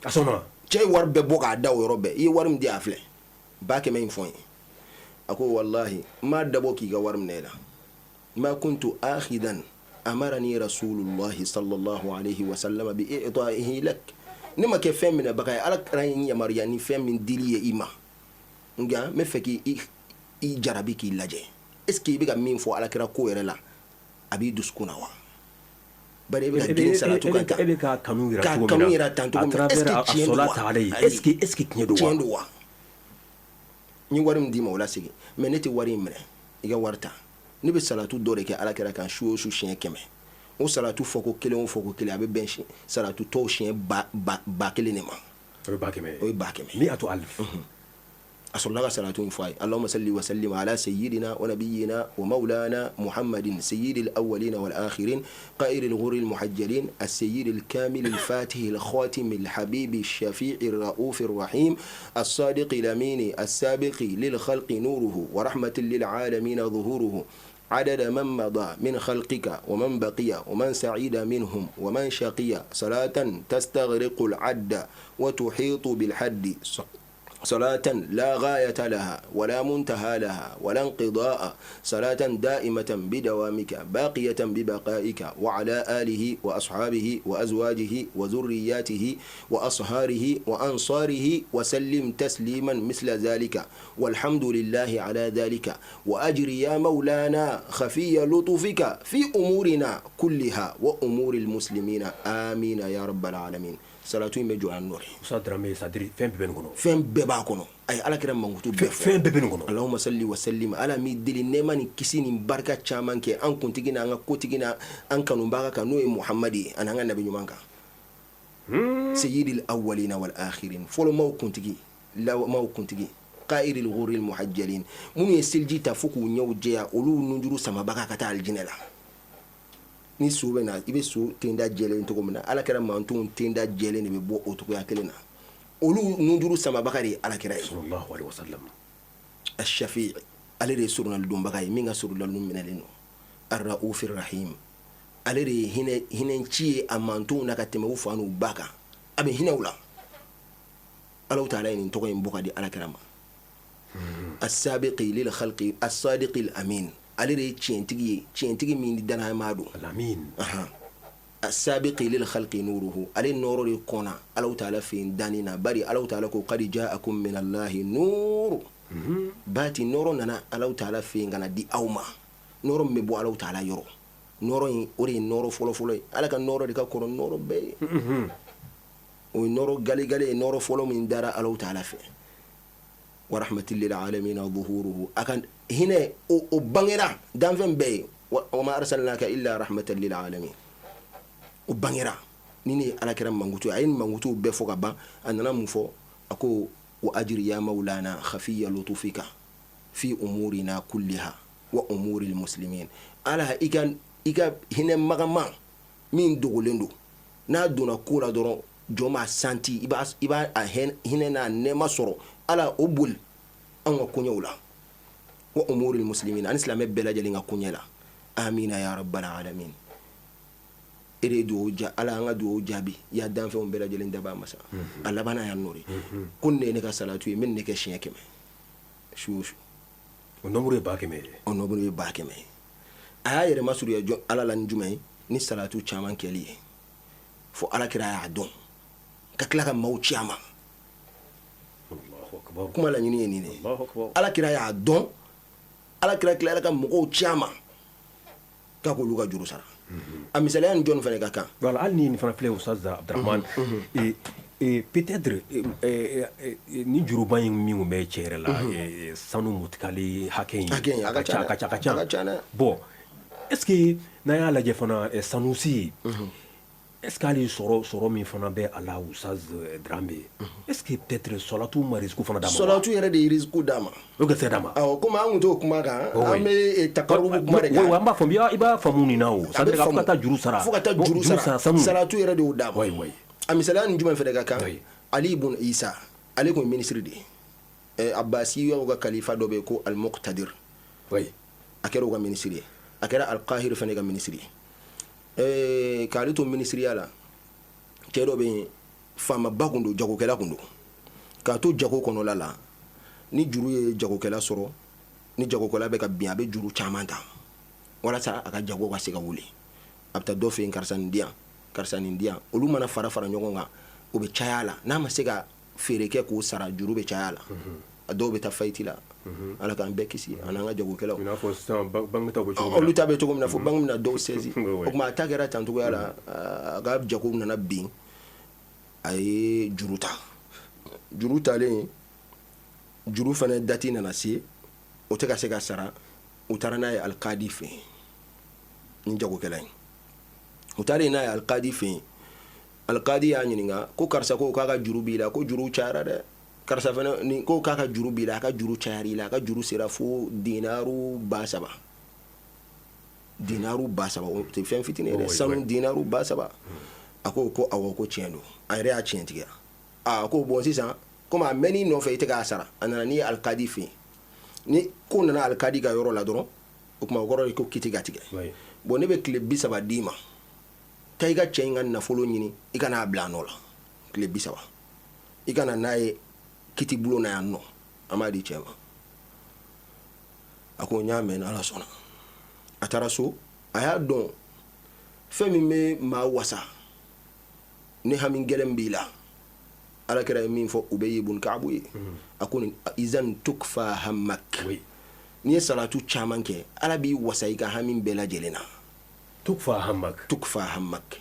[SPEAKER 3] A sɔnna.
[SPEAKER 4] Cɛ ye wari bɛɛ bɔ k'a da o yɔrɔ bɛɛ. I ye wari min di, a filɛ, 100,000 in fɔ n ye. A ko walahi, n m'a dabɔ k'i ka wari minɛ i la. Ma kuntu akhidan amarani rasulullahi sallallahu alaihi wasallam bi i'ta'ihi lak. Ne ma kɛ fɛn minɛbaga ye, Ala kira ye n yamaruya ni fɛn min dili ye i ma. Nka n bɛ fɛ k'i i jarabi, k'i lajɛ, est ce que i bɛ ka min fɔ Ala kira ko yɛrɛ la, a b'i dusukun na wa? Bari e bɛ ka girin salatu kan tan,
[SPEAKER 3] e bɛ ka kanu yira
[SPEAKER 4] ka kanu yira tan cogo min, est ce que tiɲɛ don wa?
[SPEAKER 3] Est ce que tiɲɛ don wa?
[SPEAKER 4] Tiɲɛ don wa? N ye wari min d'i ma, o lasegin. Mais ne tɛ wari in minɛ, i ka wari ta. Ne bɛ salatu dɔ de kɛ Ala kira kan su o su siɲɛ 100. O salatu fɔko kelen o fɔko kelen, a bɛ bɛn salatu tɔw siɲɛ 1000 de ma.
[SPEAKER 3] O ye 100,000.
[SPEAKER 4] O ye 100,000.
[SPEAKER 3] Mi'atu alif.
[SPEAKER 4] A sɔrɔla ka salatu in fɔ a ye: Allahumma salli wa sallim ala sayyidina wa nabiyyina wa maulana Muhammadin sayyidil awwalina wal akhirin qa'idil ghurril muhajjalin as-sayyidil kamilil fatihil khatimil habibi shafi'ir ra'ufir rahim as-sadiqil amini as-sabiqi lil khalqi nuruhu wa rahmatil lil alamin zuhuruhu عدد من مضى من خلقك ومن بقي ومن سعيد منهم ومن شقي صلاة تستغرق العد وتحيط بالحد صلاة لا غاية لها ولا منتهى لها ولا انقضاء صلاة دائمة بدوامك باقية ببقائك وعلى آله وأصحابه وأزواجه وذرياته وأصهاره وأنصاره وسلم تسليما مثل ذلك والحمد لله على ذلك وأجر يا مولانا خفي لطفك في أمورنا كلها وأمور المسلمين آمين يا رب العالمين. Salatu in bɛ jɔ yan nɔ.
[SPEAKER 3] Musa Dramé, c'est à dire fɛn bɛɛ bɛ nin kɔnɔ.
[SPEAKER 4] Fɛn bɛɛ b'a kɔnɔ. A ye Ala kira mankutu bɛɛ fɔ.
[SPEAKER 3] Fɛn bɛɛ bɛ nin kɔnɔ.
[SPEAKER 4] Allahumma salli wa sallim, Ala m'i deli nɛɛma ni kisi ni barika caman kɛ an kuntigi n'an ka kotigi n'an kanubaga kan, n'o ye Muhamadi ye, ani an ka nabi ɲuman kan. Sayyidil awwalina wal akhirin, fɔlɔmaw kuntigi, labanmaw kuntigi, qa'idil ghurril muhajjalin, minnu ye seliji ta fo k'u ɲɛw jɛya, olu nunjuru samabaga ka taa alijinɛ la. Ni so bɛ na, i bɛ so tenda jɛlen cogo min na, Ala kira mantonw tenda jɛlen de bɛ bɔ o cogoya kelen na. Olu nunjuru samabaga de ye Ala kira ye.
[SPEAKER 3] Sallallahu alaihi wasallam.
[SPEAKER 4] Ashafi, ale de ye surunalidonbaga ye min ka surunalidon minɛlen don. Arraufir rahim, ale de ye hinɛci ye a mantonw na ka tɛmɛ u fa n'u ba kan. A bɛ hinɛ u la. Ala taala ye nin tɔgɔ in bɔ ka di Ala kira ma. As-sabiqi lil khalqi as-sadiqil amin, ale de ye tiɲɛtigi ye, tiɲɛtigi min danayama don.
[SPEAKER 3] Alamin.
[SPEAKER 4] As-sabiqi lil khalqi nuruhu, ale nɔɔrɔ de kɔnna Ala taala fɛ yen danni na. Bari Ala taala ko qad ja'akum minallahi nur, baati nɔɔrɔ nana Ala taala fɛ yen ka na di aw ma. Nɔɔrɔ min bɛ bɔ Ala taala yɔrɔ, nɔɔrɔ in, o de ye nɔɔrɔ fɔlɔfɔlɔ ye. Ala ka nɔɔrɔ de ka kɔrɔ nɔɔrɔ bɛɛ ye. O ye nɔɔrɔ galegale ye, nɔɔrɔ fɔlɔ min dara Ala taala fɛ. Wa rahmatil lil alamina zuhuruhu, a ka hinɛ o bangera danfɛn bɛɛ ye. Wa ma arsalnaka illa rahmatan lil alamin, o bangera. Ni ne ye Ala kira mankutu ye, a ye nin mankutuw bɛɛ fɔ ka ban, a nana mun fɔ? A ko wa ajri ya maulana khafiya lutufika fi umurina kulliha wa umuril muslimin. Ala, i ka hinɛ magama min dogolen don, n'a donna ko la dɔrɔn jɔn b'a santi, i b'a a hinɛ n'a nɛɛma sɔrɔ. Ala, o boli anw ka koɲɛw la, wa umuril muslimin, ani silamɛ bɛɛ lajɛlen ka koɲɛ la. Amina ya rabbal alamin. E de ye dugawu ja, Ala, an ka dugawu jaabi ya danfɛnw bɛɛ lajɛlen daba masa. A labanna yan nɔ de ko nin de ye ne ka salatu ye, n bɛ nin de kɛ siɲɛ 100 su o su.
[SPEAKER 3] O nombre ye 100,000 ye.
[SPEAKER 4] O nombre ye 100,000 ye. A y'a yɛrɛ masurunya jɔn Ala la ni jumɛn ye? Ni salatu caman kɛli ye, fo Ala kira y'a dɔn ka tila ka maaw ci a ma. Kuma laɲini ye nin de ye. Ala kira y'a dɔn, Ala kira tilara ka mɔgɔw ci a ma k'a k'olu ka juru sara. A misaliya ni jɔnni fana ka kan?
[SPEAKER 3] Voilà, hali ni nin fana filɛ, Ustaz Abdramane, Peut-être ni juruba in min tun bɛ cɛ yɛrɛ la, sanu mutikali hakɛ in,
[SPEAKER 4] hakɛ in, a
[SPEAKER 3] a
[SPEAKER 4] ka
[SPEAKER 3] ka ca,
[SPEAKER 4] ca
[SPEAKER 3] a ka ca, a ka
[SPEAKER 4] dɛ,
[SPEAKER 3] ca.
[SPEAKER 4] A ka ca dɛ.
[SPEAKER 3] Bon, est-ce que n'an y'a lajɛ fana, Sanusi, est-ce que hali sɔrɔ min fana bɛ a la, Oustaz Dramé, est-ce que peut-être sɔlatu ma risque fana d'a ma wa?
[SPEAKER 4] Sɔlatu yɛrɛ de ye risque d'a ma.
[SPEAKER 3] O gɛrɛsɛgɛ d'a ma.
[SPEAKER 4] Awɔ, komi an kun t'o kuma kan, an bɛ takarubu kuma de
[SPEAKER 3] Oui,
[SPEAKER 4] kan.
[SPEAKER 3] oui, an b'a faamu, i b'a faamu nin na o.
[SPEAKER 4] A bɛ
[SPEAKER 3] C'est-à-dire fo
[SPEAKER 4] faamu.
[SPEAKER 3] ka taa juru sara.
[SPEAKER 4] Fo ka taa
[SPEAKER 3] Bon,
[SPEAKER 4] juru sara.
[SPEAKER 3] sanu.
[SPEAKER 4] Salatu yɛrɛ de y'o d'a ma.
[SPEAKER 3] Oui, oui.
[SPEAKER 4] A misaliya ni jumɛn fɛnɛ ka kan?
[SPEAKER 3] Oui.
[SPEAKER 4] Ali ibn Isa, ale kun ye ministre de ye. Abbasiyaw ka kalifa dɔ bɛ yen ko Al-Muqtadir. A kɛra o ka ministre ye. A kɛra Al-Qahir fɛnɛ ka ministre ye. K'ale to ministeriya la, cɛ dɔ bɛ yen, faamaba kun don, jagokɛla kun don. K'a to jago kɔnɔla la, ni juru ye jagokɛla sɔrɔ, ni jagokɛla bɛ ka bin, a bɛ juru caman ta walasa a ka jago ka se ka wuli. A bɛ taa dɔ fɛ yen, karisa nin di yan, karisa nin di yan. Olu mana fara fara ɲɔgɔn kan, o bɛ caya a la. N'a ma se ka feere kɛ k'o sara, juru bɛ caya a la. A dɔw bɛ taa faillite la. Ala k'an bɛɛ kisi, ani an ka jagokɛlaw.
[SPEAKER 3] I n'a fɔ sisan banque taw bɛ cogo min na.
[SPEAKER 4] Olu ta bɛ cogo min na, fo banque bɛna dɔw saisi.
[SPEAKER 3] Oui, oui.
[SPEAKER 4] O tuma a ta kɛra tan cogoya la, a ka jago nana bin, a ye juru ta. Juru talen, juru fana date nana se, o tɛ ka se ka sara. U taara n'a ye alikadi fɛ yen, ni jagokɛla in. U taalen n'a ye alikadi fɛ yen, alikadi y'a ɲininka ko karisa ko k'a ka juru b'i la, ko juru cayara dɛ. Karisa fana nin ko k'a ka juru b'i la, a ka juru cayara i la, a ka juru sera fo dinaru 3000. Dinaru 3000, o tɛ fɛn fitinin ye dɛ. Sanu dinaru 3000. A ko ko awɔ, ko tiɲɛ don. A yɛrɛ y'a tiɲɛ tigɛ. A ko bon, sisan komi a mɛnn'i nɔfɛ, i tɛ k'a sara, a nana n'i ye alikadi fɛ yen. Ni ko nana alikadi ka yɔrɔ la dɔrɔn, o tuma o kɔrɔ ye ko kiti ka tigɛ. Bon, ne bɛ tile 30 d'i ma, taa i ka cɛ in ka nafolo ɲini, i ka n'a bila a nɔ la. Tile 30, i ka na n'a ye kiti bulon na yan nɔ, an b'a di cɛ ma. A ko n y'a mɛn, Ala sɔnna. A taara so, a y'a dɔn fɛn min bɛ maa wasa ni hami gɛlɛn b'i la. Ala kɛra ye min fɔ Ubayi ibn Kaabu ye, a ko izan tukfa hammak. N'i ye salatu caman kɛ, Ala b'i wasa i ka hami bɛɛ lajɛlen na.
[SPEAKER 3] Tukfa hammak.
[SPEAKER 4] Tukfa hammak.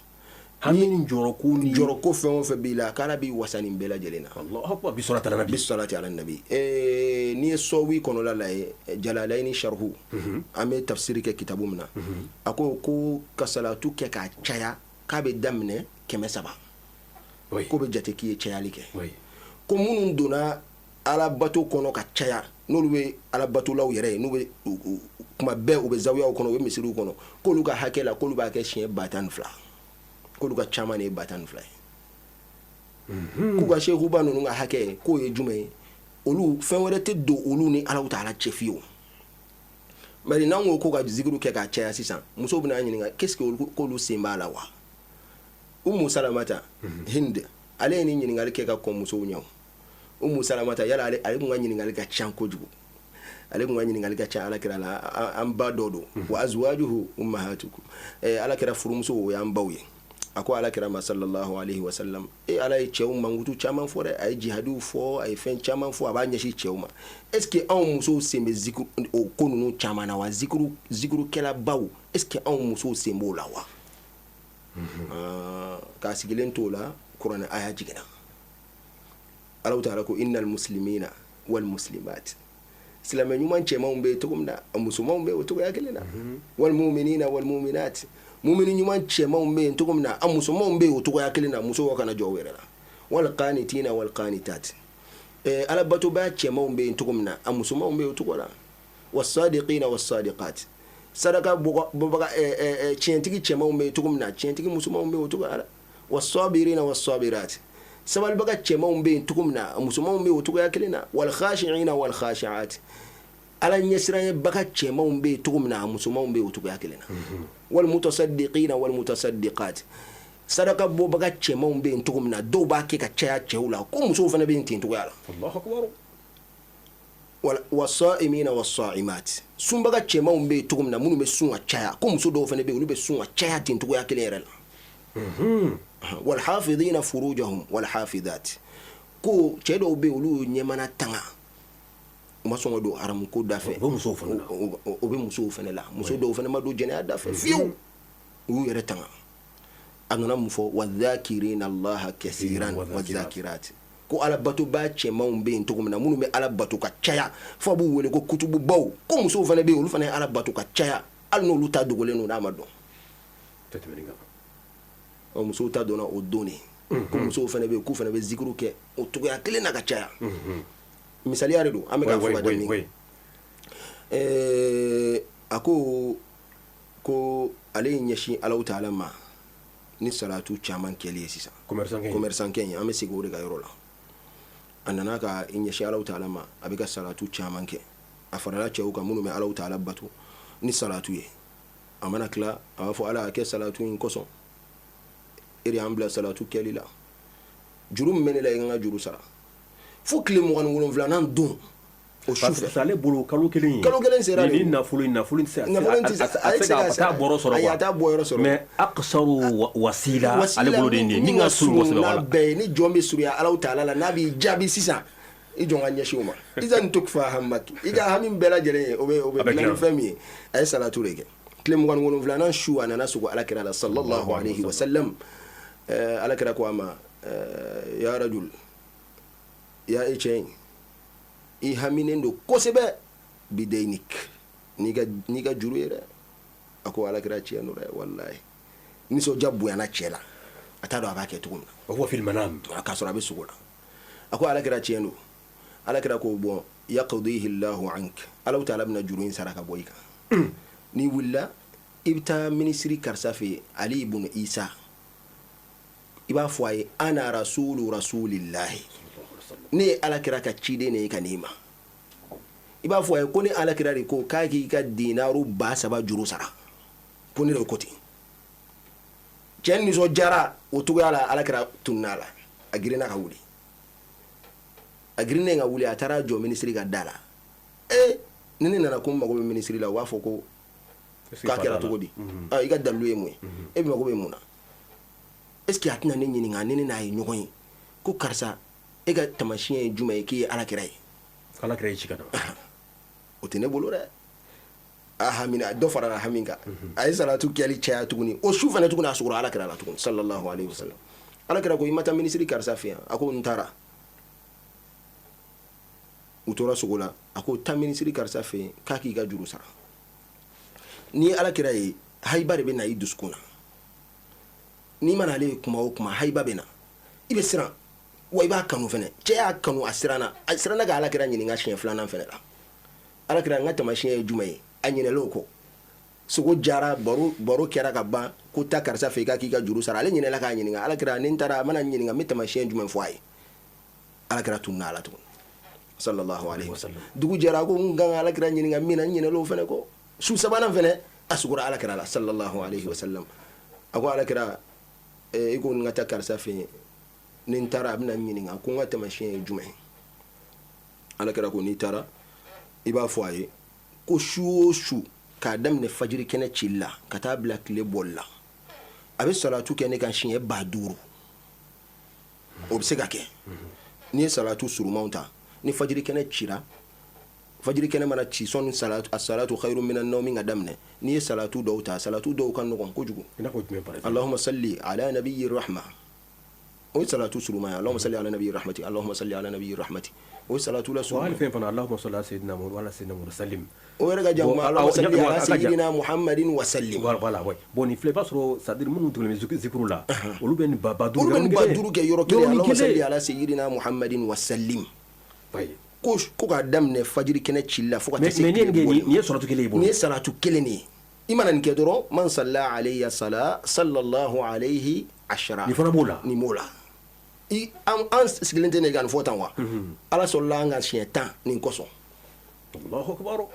[SPEAKER 3] Hami ni jɔrɔko ni
[SPEAKER 4] jɔrɔko fɛn o fɛn b'i la, k'Ala b'i wasa nin bɛɛ lajɛlen na.
[SPEAKER 3] Allahu akbar, bi salati ala nabi.
[SPEAKER 4] Bi salati ala nabi. N'i ye sɔwi kɔnɔla la ye, Jalalaini sharhu, an bɛ tafsiri kɛ kitabu min na, a ko ko ka salatu kɛ k'a caya, k'a bɛ daminɛ 300. Ko bɛ jate k'i ye cayali kɛ. Ko minnu donna alabato kɔnɔ ka caya, n'olu bɛ alabatolaw yɛrɛ ye, n'u bɛ kuma bɛɛ u bɛ zawiyaw kɔnɔ, u bɛ misiriw kɔnɔ, k'olu ka hakɛ la, k'olu b'a kɛ siɲɛ 12000, k'olu ka caman de ye 12000 ye. K'u ka sekuba ninnu ka hakɛ, k'o ye jumɛn ye? Olu fɛn wɛrɛ tɛ don olu ni Alahu taala cɛ fiyewu. Bari n'an ko ka zikiru kɛ k'a caya sisan, musow bɛna ɲininka qu'est-ce que k'olu sen b'a la wa? Umu Salamata Hind, ale ye nin ɲininkali kɛ ka kɔn musow ɲɛ. Umu Salamata yala, ale kun ka ɲininkali ka ca kojugu, ale kun ka ɲininkali ka ca. Ala kira la, an ba dɔ don, wa azwajuhu ummahatukum, ala kira furumuso, o y'an baw ye. A ko ala kira ma sallallahu alaihi wa sallam, e Ala ye cɛw mankutu caman fɔ dɛ, a ye jihadiw fɔ, a ye fɛn caman fɔ, a b'a ɲɛsin cɛw ma. Est ce que anw musow sen bɛ zikiru o ko ninnu caman na wa? Zikirukɛlabaw, est ce que anw musow sen b'o la wa? K'a sigilen t'o la, kuranɛ aya jiginna. Alahu taala ko innal muslimina wal muslimat, silamɛ ɲuman cɛmanw bɛ yen cogo min na, a musomanw bɛ yen o cogoya kelen na. Wal muminina wal muminat, mumini ɲuman cɛmanw bɛ yen cogo min na, a musomanw bɛ yen o cogoya kelen na. Musow kana jɔ u yɛrɛ la. Wal qanitina wal qanitat, alabatobaa cɛmanw bɛ yen cogo min na, a musomanw bɛ yen o cogo la. Wasadiqina wasadiqat, saraka bɔbaga, tiɲɛtigi cɛmanw bɛ yen cogo min na, tiɲɛtigi musomanw bɛ yen o cogoya la. Wasabirina wasabirat, sabalibaga cɛmanw bɛ yen cogo min na, musomanw bɛ yen o cogoya kelen na. Wal khashi'ina wal khashi'at, ala ɲɛsiranyebaga cɛmanw bɛ yen cogo min na, musomanw bɛ yen o cogoya kelen na. Wal mutasaddiqina wal mutasaddiqat, saraka bɔbaga cɛmanw bɛ yen cogo min na, dɔw b'a kɛ ka caya cɛw la, ko musow fana bɛ yen ten cogoya la.
[SPEAKER 3] Allahu akbar.
[SPEAKER 4] Wasaimina wasaimat, sunbaga cɛmanw bɛ yen cogo min na, minnu bɛ sun ka caya, ko muso dɔw fana bɛ yen, olu bɛ sun ka caya ten cogoya kelen yɛrɛ la. Walhafidina furujahum walhafidat, ko cɛ dɔw bɛ yen, olu ye ɲɛmana tanga, u ma sɔn ka don haramu ko da fɛ.
[SPEAKER 3] O bɛ musow fana la.
[SPEAKER 4] O bɛ musow fana la. Muso dɔw fana ma don jɛnɛya da fɛ fiyewu, u y'u yɛrɛ tanga. A nana mun fɔ? Wadhakirina allaha kasiran wadhakirati. Ko ala batoba cɛmanw bɛ yen cogo min na, minnu bɛ ala bato ka caya fo b'u wele ko kutububaw, ko musow fana bɛ yen, olu fana ye ala bato ka caya, hali n'olu ta dogolen don, n'a ma dɔn. Ɔ, musow ta dɔnna o don de, ko musow fana bɛ yen, k'u fana bɛ zikiru kɛ o cogoya kelen na ka caya. Misaliya de don, an bɛ k'a fɔ ka da min kan. A ko ko ale y'i ɲɛsin Alahu taala ma ni salatu caman kɛli ye. Sisan commerçant kɛ in, an bɛ segin o de ka yɔrɔ la. A nana ka i ɲɛsin Alahu taala ma, a bɛ ka salatu caman kɛ. A farala cɛw kan minnu bɛ Alahu taala bato ni salatu ye. A mana tila, a b'a fɔ: Ala, a kɛ salatu in kosɔn, e de y'an bila salatu kɛli la, juru min bɛ ne la, i ka n ka juru sara. Fo tile 27nan don, o su fɛ.
[SPEAKER 3] Ale bolo kalo kelen.
[SPEAKER 4] Kalo kelen sera.
[SPEAKER 3] Ni nafolo
[SPEAKER 4] nafolo tɛ
[SPEAKER 3] se a taa bɔrɔ sɔrɔ.
[SPEAKER 4] Ayi, a t'a bɔ yɔrɔ sɔrɔ.
[SPEAKER 3] Mais aqsaru wasila, ale bolo de ye min ka surun kosɛbɛ.
[SPEAKER 4] N'a bɛɛ ye, ni jɔn bɛ surunya Alahu taala la, n'a b'i jaabi sisan, i jɔn ka ɲɛsin o ma. Izan tukfa hammak, i ka hami bɛɛ lajɛlen ye, o bɛ dilan ni fɛn min ye, a ye salatu de kɛ. Tile 27nan su, a nana sugo Ala kira la, sallallahu alayhi wa sallam. Ala kira ko a ma: ya rajul, ya e cɛ in, i haminen don kosɛbɛ, bidainik, n'i ka juru ye dɛ. A ko: Ala kira, tiɲɛ don dɛ, walahi. Nisɔndiya bonyana cɛ la, a t'a dɔn a b'a kɛ cogo min
[SPEAKER 3] na. Wa fil manam.
[SPEAKER 4] K'a sɔrɔ a bɛ sugo la. A ko: Ala kira, tiɲɛ don. Ala kira ko: bon, yaqdihi llahu ank, Alahu taala bɛna juru in sara ka bɔ i kan. N'i wulila, i bɛ taa minisiri karisa fɛ yen, Ali ibn Isa, i b'a fɔ a ye: ana rasulu rasulillahi, ne ye Ala kira ka ciden de ye ka n'i ma. I b'a fɔ a ye ko ne Ala kira de ko k'a k'i ka dinaru 3000 juru sara, ko ne de ko ten. Cɛ nisɔndiyara o cogoya la. Ala kira tununna a la, a girinna ka wuli. A girinnen ka wuli, a taara jɔ minisiri ka da la. E ni ne nana ko n mago bɛ minisiri la, u b'a fɔ ko k'a kɛra cogo di? I ka dalilu ye mun ye? E bɛ mago bɛ mun na? Est ce que a tɛna ne ɲininka, ni ne n'a ye ɲɔgɔn ye, ko karisa, e ka tamasiyɛn ye jumɛn ye k'i ye Ala kira ye?
[SPEAKER 3] Ala kira y'i ci ka na.
[SPEAKER 4] O tɛ ne bolo dɛ. A hamina, dɔ farala hami kan. A ye salatu kɛli caya tuguni. O su fana tuguni, a sugora Ala kira la tuguni, sallallahu alaihi wasallam. Ala kira ko: i ma taa minisiri karisa fɛ yan? A ko: n taara. U tora sugo la. A ko: taa minisiri karisa fɛ yen k'a k'i ka juru sara. N'i ye Ala kira ye, hayiba de bɛ na i dusukun na. N'i mana ale ye kuma o kuma, hayiba bɛ na, i bɛ siran wa i b'a kanu fɛnɛ. Cɛ y'a kanu, a siranna, a siranna ka Ala kira ɲininka siɲɛ filanan fɛnɛ la: Ala kira, n ka tamasiyɛn ye jumɛn ye? A ɲinɛla o kɔ. Sogo jara, baro baro kɛra ka ban, ko taa karisa fɛ i k'a k'i ka juru sara. Ale ɲinɛla k'a ɲininka: Ala kira, ni n taara, a mana ɲininka, n bɛ tamasiyɛn jumɛn fɔ a ye? Ala kira tununa a la tuguni, sallallahu alaihi wasallam. Dugu jɛra, a ko: n kan ka Ala kira ɲininka min na, n ɲinɛla o fɛnɛ kɔ. Su sabanan fɛnɛ, a sugora Ala kira la, sallallahu alaihi wasallam. A ko: Ala kira, i ko n ka taa karisa fɛ yen, ni n taara, a bɛna n ɲininka ko n ka tamasiyɛn ye jumɛn ye. Ala kira ko: n'i taara, i b'a fɔ a ye ko su o su, k'a daminɛ fajiri kɛnɛ cili la ka taa bila tile bɔli la, a bɛ salatu kɛ ne kan siɲɛ 5000. O bɛ se ka kɛ n'i ye salatu surumanw ta. Ni fajiri kɛnɛ cira, fajiri kɛnɛ mana ci, sɔnni salatu khairu minan nawmi ka daminɛ, n'i ye salatu dɔw ta, salatu dɔw ka ɲɔgɔn kojugu.
[SPEAKER 3] I n'a fɔ jumɛn, par exemple?
[SPEAKER 4] Allahumma salli ala nabiyyi rahma, o ye salatu suruma ye. Allahumma salli ala nabiyyi rahmati, Allahumma salli ala nabiyyi rahmati, o ye salatu la
[SPEAKER 3] Wa
[SPEAKER 4] suruma.
[SPEAKER 3] Hali fɛn fana, Allahumma salli ala sayyidina Muhammad wa ala sayyidina Muhammad sallim.
[SPEAKER 4] O yɛrɛ ka jan.
[SPEAKER 3] Bon,
[SPEAKER 4] Kuma Allahumma salli
[SPEAKER 3] a
[SPEAKER 4] ala
[SPEAKER 3] ka jan.
[SPEAKER 4] sayyidina Muhammadin wa sallim.
[SPEAKER 3] Voilà, ouais. Bon, nin filɛ, i b'a sɔrɔ, c'est à dire minnu tugulen bɛ zikiru la, olu bɛ nin ba duuru
[SPEAKER 4] Olu bɛ nin ba
[SPEAKER 3] kelen.
[SPEAKER 4] duuru kɛ yɔrɔ kelen.
[SPEAKER 3] Yɔrɔnin
[SPEAKER 4] Allahumma salli
[SPEAKER 3] kelen.
[SPEAKER 4] ala sayyidina Muhammadin wa sallim.
[SPEAKER 3] Oui.
[SPEAKER 4] Ko k'a daminɛ fajiri kɛnɛ cili la fo ka taa
[SPEAKER 3] Mais
[SPEAKER 4] se
[SPEAKER 3] mais n'i ye
[SPEAKER 4] tile
[SPEAKER 3] nin kɛ,
[SPEAKER 4] bɔli
[SPEAKER 3] nin ye salatu kelen y'i bolo.
[SPEAKER 4] Nin ye salatu kelen de ye. I mana nin kɛ dɔrɔn, man salla alayya sala sallallahu alayhi ashara.
[SPEAKER 3] Nin fana b'o la.
[SPEAKER 4] Nin b'o la. I an sigilen tɛ nin ka nin fɔ tan wa? Ala sɔrɔla an ka siɲɛ 10 nin kosɔn.
[SPEAKER 3] Allahu akbar,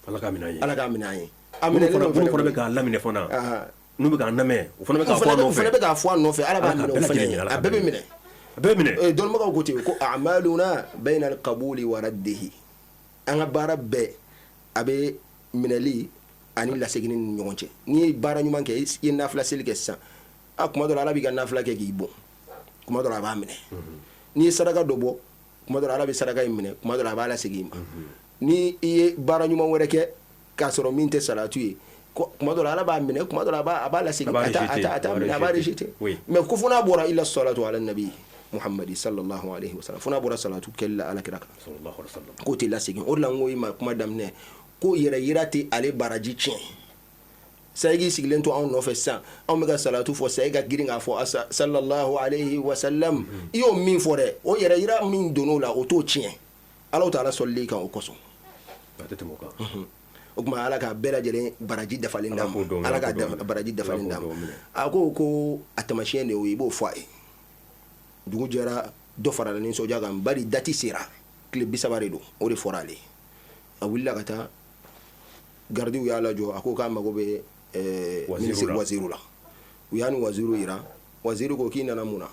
[SPEAKER 3] Ala k'a minɛ an ye.
[SPEAKER 4] Ala k'a minɛ an ye. A
[SPEAKER 3] Minnu
[SPEAKER 4] minɛlen
[SPEAKER 3] fana
[SPEAKER 4] don
[SPEAKER 3] minnu
[SPEAKER 4] fɛnɛ
[SPEAKER 3] fana bɛ
[SPEAKER 4] koyi.
[SPEAKER 3] k'a laminɛ fana, n'u bɛ k'an lamɛn, o fana bɛ
[SPEAKER 4] O
[SPEAKER 3] k'a fɔ a
[SPEAKER 4] fana bɛ o
[SPEAKER 3] nɔfɛ.
[SPEAKER 4] fana bɛ k'a fɔ a nɔfɛ, Ala b'a
[SPEAKER 3] Ala k'a
[SPEAKER 4] minɛ o
[SPEAKER 3] bɛɛ
[SPEAKER 4] fana
[SPEAKER 3] lajɛlen
[SPEAKER 4] ye.
[SPEAKER 3] minɛ, Ala
[SPEAKER 4] A
[SPEAKER 3] k'a
[SPEAKER 4] bɛɛ bɛ
[SPEAKER 3] bɛɛ
[SPEAKER 4] minɛ.
[SPEAKER 3] A bɛɛ minɛ.
[SPEAKER 4] Dɔnnibagaw ko ten ko a'maluna bayna al-qabuli wa raddihi, an ka baara bɛɛ a bɛ minɛli ani laseginni ni ɲɔgɔn cɛ. N'i ye baara ɲuman kɛ, i ye nafila seli kɛ sisan, a kuma dɔ la, Ala b'i ka nafila kɛ k'i bon, kuma dɔ la, a b'a minɛ. N'i ye saraka dɔ bɔ, kuma dɔ la, Ala bɛ saraka in minɛ, kuma dɔ la, a b'a lasegin i ma. Ni i ye baara ɲuman wɛrɛ kɛ k'a sɔrɔ min tɛ salatu ye, Kuma dɔ la Ala b'a minɛ, kuma dɔ la a b'a lasegin, a t'a minɛ, a b'a rejeter. Mais ko fo n'a bɔra illa salatu ala nabi Muhammad sallallahu alaihi wasallam, fo n'a bɔra salatu kɛli la Ala kira kan, k'o tɛ lasegin. O de la n ko i ma kuma daminɛ ko yɛrɛ yira tɛ ale baraji tiɲɛ. Sa i k'i sigilen to anw nɔfɛ sisan, anw bɛ ka salatu fɔ, sa i ka girin k'a fɔ sallallahu alaihi wasallam, i y'o min fɔ dɛ, o yɛrɛ yira min donn'o la, o t'o tiɲɛ. Ala taala sɔlili kan o kosɔn. O tuma Ala ka bɛɛ lajɛlen baraji dafalen d'a ma, Ala ka baraji dafalen d'a ma. A ko ko a tamasiyɛn de y'o ye, i b'o fɔ a ye. Dugu jɛra, dɔ farala nisɔndiya kan, bari date sera, tile 30 de don, o de fɔra ale ye. A wulila ka taa, gardiw y'a lajɔ, a ko k'a mago bɛ ministre waziru la. U y'a ni waziru yira, waziru ko k'i nana mun na?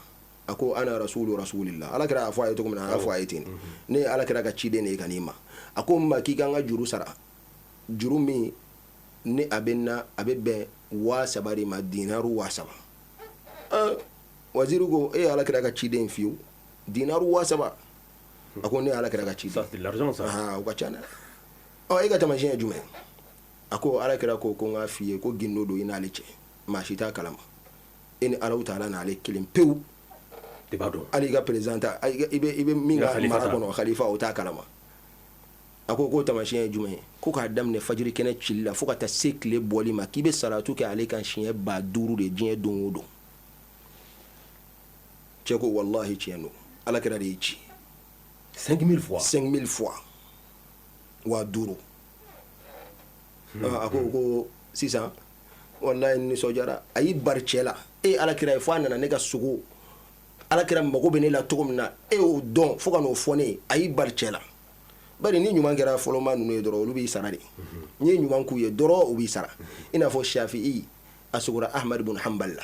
[SPEAKER 4] A ko ana rasulu rasulillah. Ala kira y'a fɔ a ye cogo min na, a y'a fɔ a ye ten, ne ye Ala kira ka ciden de ye ka n'i ma. A ko n ma k'i ka n ka juru sara, juru min ni a bɛ na, a bɛ bɛn 3000 de ma, dinaru 3000. Waziru ko e ye Ala kira ka ciden fiyewu, dinaru 3000? A ko ne ye Ala kira ka ciden. O ka ca dɛ. Ɔ, e ka tamasiyɛn ye jumɛn? A ko Ala kira ko ko n k'a f'i ye ko gindo don i n'ale cɛ, maa si t'a kalama, e ni Alahu taala n'ale kelen pewu
[SPEAKER 3] de b'a dɔn.
[SPEAKER 4] Hali i ka président ta, i bɛ min ka mara kɔnɔ, khalifa, o t'a kalama. A ko k'o tamasiyɛn ye jumɛn ye? Ko k'a daminɛ fajiri kɛnɛ cili la fo ka taa se tile bɔli ma, k'i bɛ salatu kɛ ale kan siɲɛ 5000 de diɲɛ don o don. Cɛ ko walahi tiɲɛ don, Ala kira de y'i ci.
[SPEAKER 3] 5000 fois.
[SPEAKER 4] 5000 fois, 5000. A ko ko sisan walahi nisɔndiyara. A y'i bari cɛ la, e ye Ala kira ye, fo a nana ne ka sogo, Ala kira mago bɛ ne la cogo min na, e y'o dɔn fo ka n'o fɔ ne ye. A y'i bari cɛ la, bari ni ɲuman kɛra fɔlɔma ninnu ye dɔrɔn, olu b'i sara de. N'i ye ɲuman k'u ye dɔrɔn, u b'i sara. I n'a fɔ Shafi'i, a sogora Ahmad ibn Hanbal la.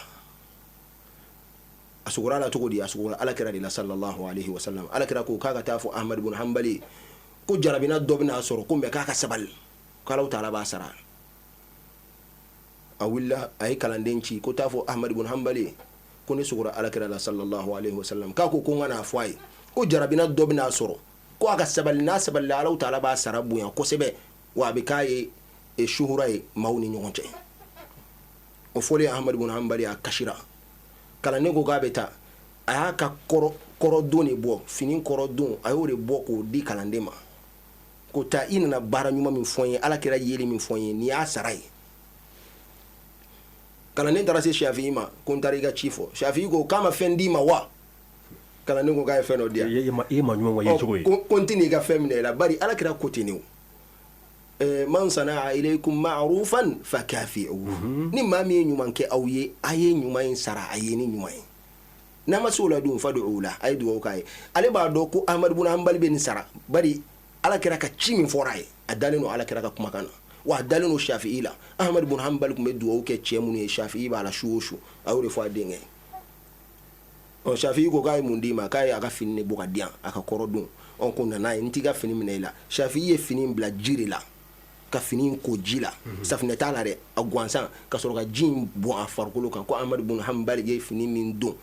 [SPEAKER 4] A sogora la cogo di? A sogora Ala kira de la sallallahu alaihi wasallam. Ala kira ko k'a ka taa fɔ Ahmad ibn Hanbali ko jarabina dɔ bɛna sɔrɔ, ko mais k'a ka sabali, k'Ala taala b'a sara. A wulila, a ye kalanden ci ko taa fɔ Ahmad ibn Hanbali ko ne sogora Ala kira la sallallahu alaihi wasallam, k'a ko ko n ka n'a fɔ a ye ko jarabina dɔ bɛna sɔrɔ, ko a ka sabali, n'a sabalila Ala taala b'a sara bonya kosɛbɛ, wa a bɛ k'a ye suhura ye maaw ni ɲɔgɔn cɛ. O fɔlen Ahmad ibn Hanbali, a kasira. Kalanden ko k'a bɛ taa, a y'a ka kɔrɔdon de bɔ, fini kɔrɔdon, a y'o de bɔ k'o di kalanden ma, ko taa, i nana baara ɲuman min fɔ n ye, Ala kira yeli min fɔ n ye, nin y'a sara ye. Kalanden taara se Shafi'i ma ko n taara i ka ci fɔ. Shafi'i ko k'a ma fɛn d'i ma wa? Kalanden ko k'a ye fɛn dɔ di yan.
[SPEAKER 3] I ye maa ɲuman ye cogo ye.
[SPEAKER 4] Ko n tɛn'i ka fɛn minɛ i la, bari Ala kira ko ten de o. Man sanaa ilaykum ma'rufan fakafi'uhu. Ni maa min ye ɲuman kɛ aw ye, a ye ɲuman in sara a ye ni ɲuman ye. N'a ma se o la dun, fad'u la, a ye dugawu k'a ye. Ale b'a dɔn ko Ahmad ibn Hanbali bɛ nin sara, bari Ala kira ka ci min fɔra a ye, a dalen don Ala kira ka kumakan na, wa a dalen don Shafi'i la. Ahmad ibn Hanbali tun bɛ dugawu kɛ cɛ minnu ye, Shafi'i b'a la su o su, a y'o de fɔ a denkɛ ye. Ɔ, Shafi'i ko k'a ye mun d'i ma? K'a ye a ka fini de bɔ ka di yan, a ka kɔrɔ don. Ɔ, ko nana ye, n t'i ka fini minɛ i la. Shafi'i ye fini bila ji de la, ka fini ko ji la, safunɛ t'a la dɛ, a gansan, ka sɔrɔ ka ji in bɔn a farikolo kan, ko Ahmad ibn Hanbali ye fini min don,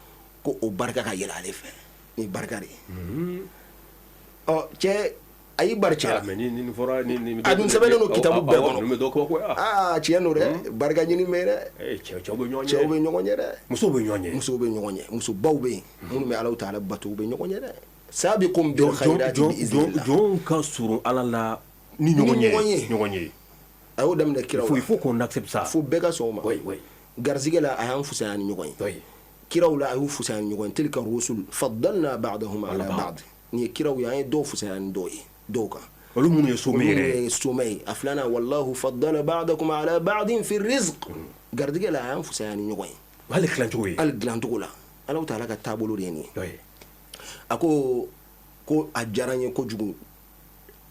[SPEAKER 4] ko o barika ka yɛlɛ ale fɛ. Nin barika de ye. Ɔ, cɛ a y'i bari cɛ la. A dun sɛbɛnnen don kitabu bɛɛ kɔnɔ. Aa, tiɲɛ don dɛ, barika ɲini bɛ dɛ.
[SPEAKER 3] Cɛw bɛ
[SPEAKER 4] ɲɔgɔn ɲɛ dɛ.
[SPEAKER 3] Musow bɛ ɲɔgɔn
[SPEAKER 4] ɲɛ. Musow bɛ ɲɔgɔn ɲɛ. Musobaw bɛ yen minnu bɛ Ala taala bato, u bɛ ɲɔgɔn ɲɛ dɛ. Sabiqu bil khayrati bi iznillah.
[SPEAKER 3] Jɔnw ka surun Ala la ni ɲɔgɔn ye.
[SPEAKER 4] Ɲɔgɔn ye. A y'o daminɛ kiraw
[SPEAKER 3] la. Il faut qu'on accepte ça.
[SPEAKER 4] Fo bɛɛ ka sɔn o ma. Garisɛgɛ la, a y'an fusaya ni ɲɔgɔn ye. Kiraw la, a y'u fusaya ni ɲɔgɔn ye. Tilka rusul faddalna ba'dahum ala ba'd. Nin ye kiraw ye, an ye dɔw fusaya ni dɔw ye dɔw kan.
[SPEAKER 3] Olu minnu ye somɛ
[SPEAKER 4] yɛrɛ ye. Somɛ ye. A filanan, wallahu faddala ba'dakum ala ba'din fi rizq. Garijɛgɛ la, a y'an fusaya ni ɲɔgɔn ye.
[SPEAKER 3] Hali dilancogo ye.
[SPEAKER 4] Hali dilancogo la. Ala taala ka taabolo de ye nin ye. A ko ko a diyara n ye kojugu,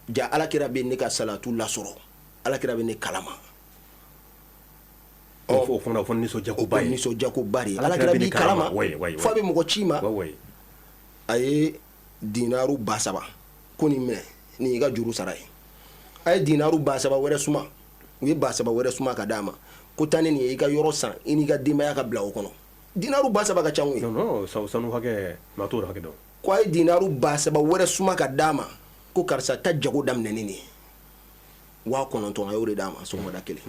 [SPEAKER 4] ja Ala kira bɛ ne ka salatu lasɔrɔ, Ala kira bɛ ne kalama.
[SPEAKER 3] O fana o nisɔndiyakoba
[SPEAKER 4] ye. Nisɔndiyakoba de ye. Ala kira b'i kalama fo a bɛ mɔgɔ ci ma. A ye dinaru 3000 ko nin minɛ, nin y'i ka juru sara ye. A ye dinaru 3000 wɛrɛ suma, u ye 3000 wɛrɛ suma ka d'a ma, ko taa ni nin ye, i ka yɔrɔ san, i n'i ka denbaya ka bila o kɔnɔ. Dinaru 3000 ka ca koyi.
[SPEAKER 3] Non, sanu hakɛ, maa t'o hakɛ dɔn.
[SPEAKER 4] Ko a ye dinaru 3000 wɛrɛ suma ka d'a ma, ko karisa ta jago daminɛ ni nin ye. 9000, a y'o de d'a ma sɔgɔmada kelen.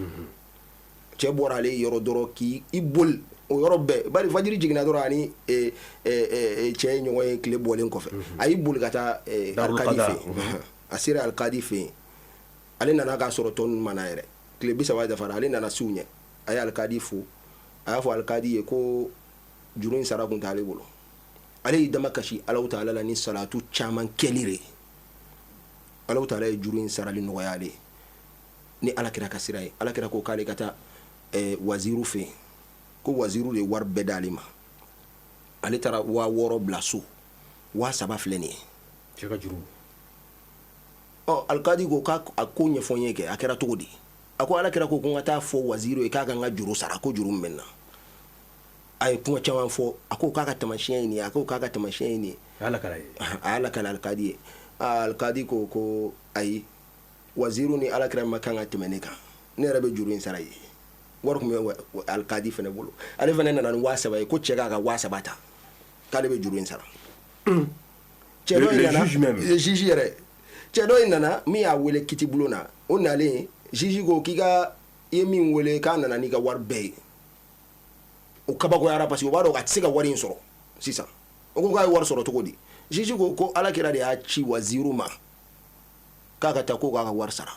[SPEAKER 4] Cɛ bɔra ale yɔrɔ dɔrɔn k'i boli o yɔrɔ bɛɛ, bari fajiri jiginna dɔrɔn ani cɛ ye ɲɔgɔn ye tile bɔlen kɔfɛ, a y'i boli ka taa alikadi fɛ yen. A sera alikadi fɛ yen, ale nana k'a sɔrɔ tɔ ninnu ma na yɛrɛ. Tile 30 dafara, ale nana s'u ɲɛ. A ye alikadi fo, a y'a fɔ alikadi ye ko juru in sara kun t'ale bolo. Ale y'i dama kasi Alahu taala la ni salatu caman kɛli de ye. Alahu taala ye juru in sarali nɔgɔya ale ye ni Ala kira ka sira ye. Ala kira ko k'ale ka taa waziru fɛ yen, ko waziru de ye wari bɛɛ d'ale ma. Ale taara 6000 bila so, 3000 filɛ nin ye.
[SPEAKER 3] Cɛ ka juru.
[SPEAKER 4] Ɔ, alikadi ko k'a ko ɲɛfɔ n ye kɛ, a kɛra cogo di? A ko Ala kira ko ko n ka taa fɔ waziru ye k'a ka n ka juru sara, ko juru min bɛ n na. A ye kuma caman fɔ, a ko k'a ka tamasiyɛn ye nin ye, a ko k'a ka tamasiyɛn ye nin ye.
[SPEAKER 3] A y'a lakali a ye.
[SPEAKER 4] A y'a lakali alikadi ye. Alikadi ko ko ayi, waziru ni Ala kira ma kan ka tɛmɛ ne kan, ne yɛrɛ bɛ juru in sara i ye. Wari tun bɛ alikadi fana bolo, ale fana nana ni 3000 ye, ko cɛ k'a ka 3000 ta, k'ale bɛ juru in sara. Cɛ dɔ in nana, juge yɛrɛ, cɛ dɔ in nana min y'a wele kitibulon na, o nalen juge ko k'i ka i ye min wele k'a nana n'i ka wari bɛɛ ye. O kabakoyara parce que o b'a dɔn a tɛ se ka wari in sɔrɔ sisan. O ko k'a ye wari sɔrɔ cogo di? Juge ko ko Ala kira de y'a ci waziru ma k'a ka taa ko k'a ka wari sara.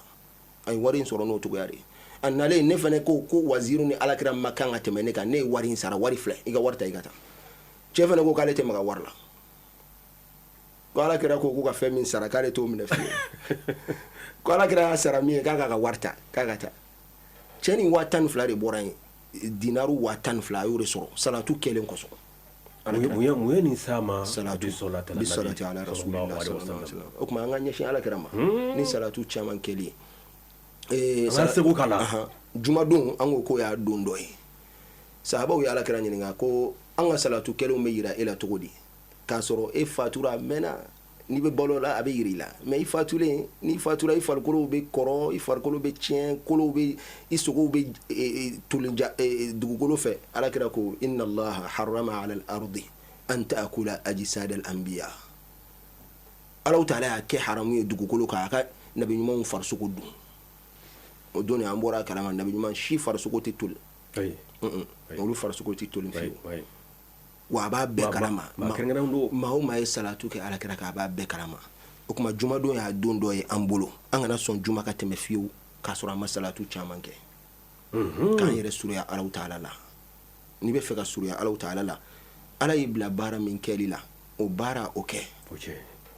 [SPEAKER 4] A ye wari in sɔrɔ n'o cogoya de ye. A nalen ne fana ko ko waziru ni Ala kira ma kan ka tɛmɛ ne kan, ne ye wari in sara, wari filɛ, i ka wari ta i ka taa. Cɛ fana ko k'ale tɛ maga wari la, ko Ala kira ko k'u ka fɛn min sara k'ale t'o minɛ fiyewu, ko Ala kira y'a sara min ye k'a k'a ka wari ta k'a ka taa. Cɛ ni 12,000 de bɔra yen, dinaru 12,000 a y'o de sɔrɔ salatu kɛlen kosɔn.
[SPEAKER 3] Mun ye nin s'a ma?
[SPEAKER 4] Salatu bi salati ala rasulillah sallallahu alaihi wasallam. O tuma an ka ɲɛsin Ala kira ma ni salatu caman kɛli
[SPEAKER 3] ye. An seko k'a la.
[SPEAKER 4] Jumadon an ko k'o y'a don dɔ ye. Sahabaw ye Ala kira ɲininka ko an ka salatu kɛlenw bɛ yira e la cogo di, k'a sɔrɔ e fatura a mɛnna, n'i bɛ balo la a bɛ yira i la, mais i fatulen, n'i fatura i farikolo bɛ kɔrɔ, i farikolo bɛ tiɲɛ, kolow bɛ, i sogow bɛ toli dugukolo fɛ. Ala kira ko inna allaha harrama ala al-ardi an ta'kula ajsad al-anbiya. Alahu taala y'a kɛ haramu ye dugukolo kan a ka nabi ɲumanw farisogo dun. O don an bɔra a kalama nabi ɲuman si farisogo tɛ toli, olu farisogo tɛ toli fiyewu. Wa a b'a bɛɛ kalama, maa o maa ye salatu kɛ Ala kira kan a b'a bɛɛ kalama. O tuma jumadon y'a don dɔ ye an bolo, an kana sɔn juma ka tɛmɛ fiyewu k'a sɔrɔ an ma salatu caman kɛ, k'an yɛrɛ surunya Alahu taala la. N'i bɛ fɛ ka surunya Alahu taala la, Ala y'i bila baara min kɛli la, o baara o kɛ,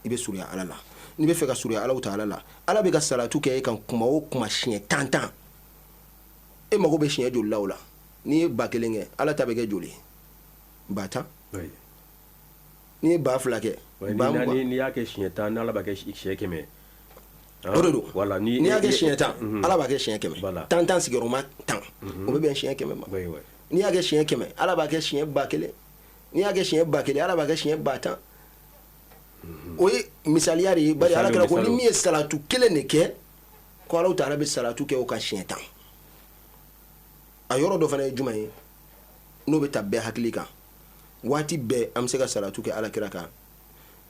[SPEAKER 4] i bɛ surunya Ala la. N'i bɛ fɛ ka surunya Alahu taala la, Ala bɛ ka salatu kɛ e kan kuma o kuma siɲɛ tan tan, e mago bɛ siɲɛ joli la o la? N'i ye 1000 kɛ, Ala ta bɛ kɛ joli ye? 10,000. N'i ye 2000 kɛ,
[SPEAKER 3] n'i y'a kɛ siɲɛ 10, n'Ala b'a kɛ siɲɛ 100.
[SPEAKER 4] O de don. Voilà, n'i y'a kɛ siɲɛ 10, Ala b'a kɛ siɲɛ 100. Tan tan sigiyɔrɔma 10, o bɛ bɛn siɲɛ 100 ma. N'i y'a kɛ siɲɛ 100, Ala b'a kɛ siɲɛ 1000. N'i y'a kɛ siɲɛ 1000, Ala b'a kɛ siɲɛ 10,000. O ye misaliya de ye, bari Ala kira ko ni min ye salatu kelen de kɛ, ko Alahu taala bɛ salatu kɛ o kan siɲɛ 10. A yɔrɔ dɔ fana ye jumɛn ye n'o bɛ ta bɛɛ hakili kan? Waati bɛɛ an bɛ se ka salatu kɛ Ala kira kan.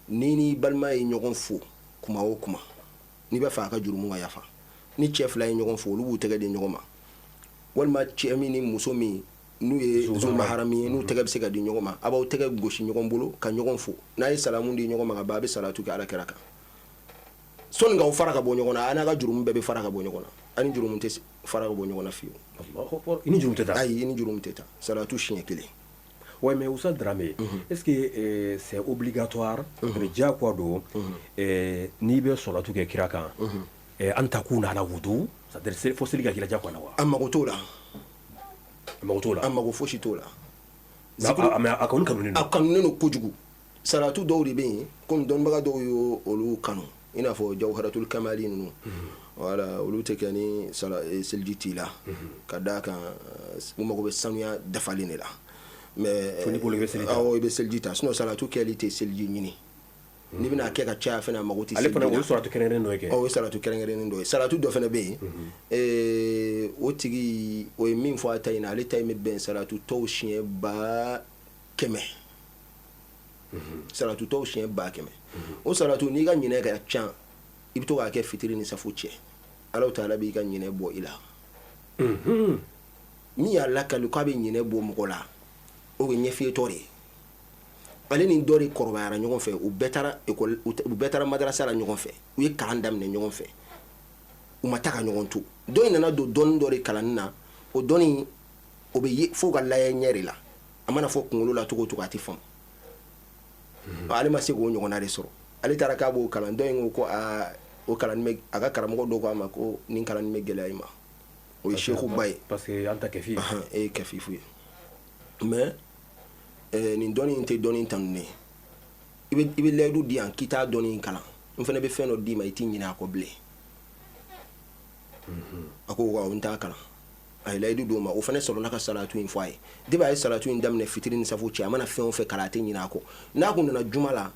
[SPEAKER 4] Ni n'i balima ye ɲɔgɔn fo kuma o kuma, n'i b'a fɛ a ka jurumu ka yafa, ni cɛ fila ye ɲɔgɔn fo, olu b'u tɛgɛ di ɲɔgɔn ma, walima cɛ min ni muso min n'u ye zumaharami ye, n'u tɛgɛ bɛ se ka di ɲɔgɔn ma, a b'aw tɛgɛ gosi ɲɔgɔn bolo ka ɲɔgɔn fo. N'a ye salamu di ɲɔgɔn ma ka ban, a bɛ salatu kɛ Ala kira kan. Sɔnni k'aw fara ka bɔ ɲɔgɔn na, a n'a ka jurumu bɛɛ bɛ fara ka bɔ ɲɔgɔn na. A ni jurumu tɛ fara ka bɔ ɲɔgɔn na fiyewu.
[SPEAKER 3] I ni jurumu tɛ taa.
[SPEAKER 4] Ayi, i ni jurumu tɛ taa. Salatu siɲɛ kelen.
[SPEAKER 3] Ouais, mais Oustaz Dramé, est-ce que c'est obligatoire, a bɛ diyagoya don n'i bɛ salatu kɛ kira kan, an takuna ala wudu, c'est-à-dire fo seli ka k'i la diyagoya la wa?
[SPEAKER 4] A mago t'o la.
[SPEAKER 3] A mago t'o la.
[SPEAKER 4] A mago fosi t'o la.
[SPEAKER 3] Mais a kɔni kanunen
[SPEAKER 4] don. A kanunen don kojugu. Salatu dɔw de bɛ yen, komi dɔnnibaga dɔw y'olu kanu, i n'a fɔ jawharatul kamali ninnu, voilà, olu tɛ kɛ ni seliji t'i la, ka d'a kan u mago bɛ sanuya dafalen de la. Mais awɔ, i bɛ seliji ta, sinon salatu kɛli tɛ seliji ɲini. N'i bɛna kɛ ka caya fana, a mago tɛ
[SPEAKER 3] seliji la. Ale fana o ye salatu kɛrɛnkɛrɛnnen dɔ ye kɛ.
[SPEAKER 4] O ye salatu kɛrɛnkɛrɛnnen dɔ ye. Salatu dɔ fana bɛ yen, o tigi o ye min fɔ a ta in na, ale ta in bɛ bɛn salatu tɔw siɲɛ 100,000. Salatu tɔw siɲɛ 100,000. O salatu, n'i ka ɲinɛ ka ca, i bɛ to k'a kɛ fitiri ni safo cɛ, Alahu taala b'i ka ɲinɛ bɔ i la. Min y'a lakali k'a bɛ ɲinɛ bɔ mɔgɔ la, o ye ɲɛfiyetɔ de ye. Ale ni dɔ de kɔrɔbayara ɲɔgɔn fɛ, u bɛɛ taara école, u bɛɛ taara madarasa la ɲɔgɔn fɛ, u ye kalan daminɛ ɲɔgɔn fɛ, u ma taa ka ɲɔgɔn to. Dɔ in nana don dɔnni dɔ de kalanni na, o dɔnni o bɛ ye fo ka lajɛ ɲɛ de la, a mana fɔ kunkolo la cogo o cogo a tɛ faamu. Ale ma se k'o ɲɔgɔnna de sɔrɔ. Ale taara k'a b'o kalan, dɔ in ko ko aa, o kalan bɛ, a ka karamɔgɔ dɔ ko a ma ko nin kalan bɛ gɛlɛya i ma. O ye sekuba ye.
[SPEAKER 3] Parce que an ta kɛfi.
[SPEAKER 4] E ye kɛfifu ye, mais nin dɔnni in tɛ dɔnni tanunen. I bɛ layidu di yan k'i t'a dɔnni in kalan, n fana bɛ fɛn dɔ d'i ma, i t'i ɲinɛ a kɔ bilen. A ko wa n t'a kalan. A ye layidu d'o ma, o fana sɔrɔla ka salatu in fɔ a ye. Depuis a ye salatu in daminɛ fitiri ni safo cɛ, a mana fɛn o fɛn kalan, a tɛ ɲinɛ a kɔ. N'a kun nana juma la,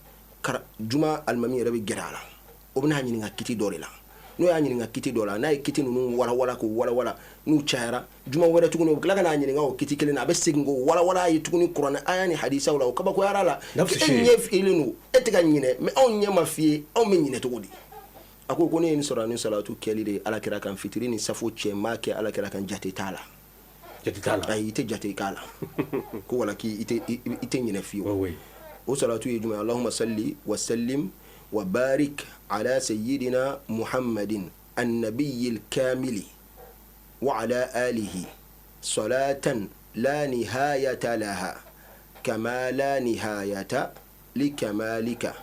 [SPEAKER 4] juma alimami yɛrɛ bɛ gɛrɛ a la, o bɛna ɲininka kiti dɔ de la. N'o y'a ɲininka kiti dɔ la, n'a ye kiti ninnu walawala k'o walawala, n'u cayara, juma wɛrɛ tuguni, o bɛ tila ka n'a ɲininka o kiti kelen na, a bɛ segin k'o walawala a ye tuguni kuranɛ aya ni hadisaw la. O kabakoyara la. E ɲɛ fiyelen don, e tɛ ka ɲinɛ, mais anw ɲɛ ma fiyɛ, anw bɛ ɲinɛ cogo di? A ko ko ne ye nin sɔrɔ ni salatu kɛli de ye ala kira kan fitiri ni safo cɛ, n m'a kɛ ala kira kan, jate t'a la.
[SPEAKER 3] Jate t'a la.
[SPEAKER 4] Ayi, i tɛ jate k'a la ko wala k'i i tɛ ɲinɛ fiyewu. O salatu ye jumɛn? Allahumma salli wa sallim wa barik ala sayyidina Muhammadin annabiyil kamili wa ala alihi salatan la nihayata laha kama la nihayata li kamalika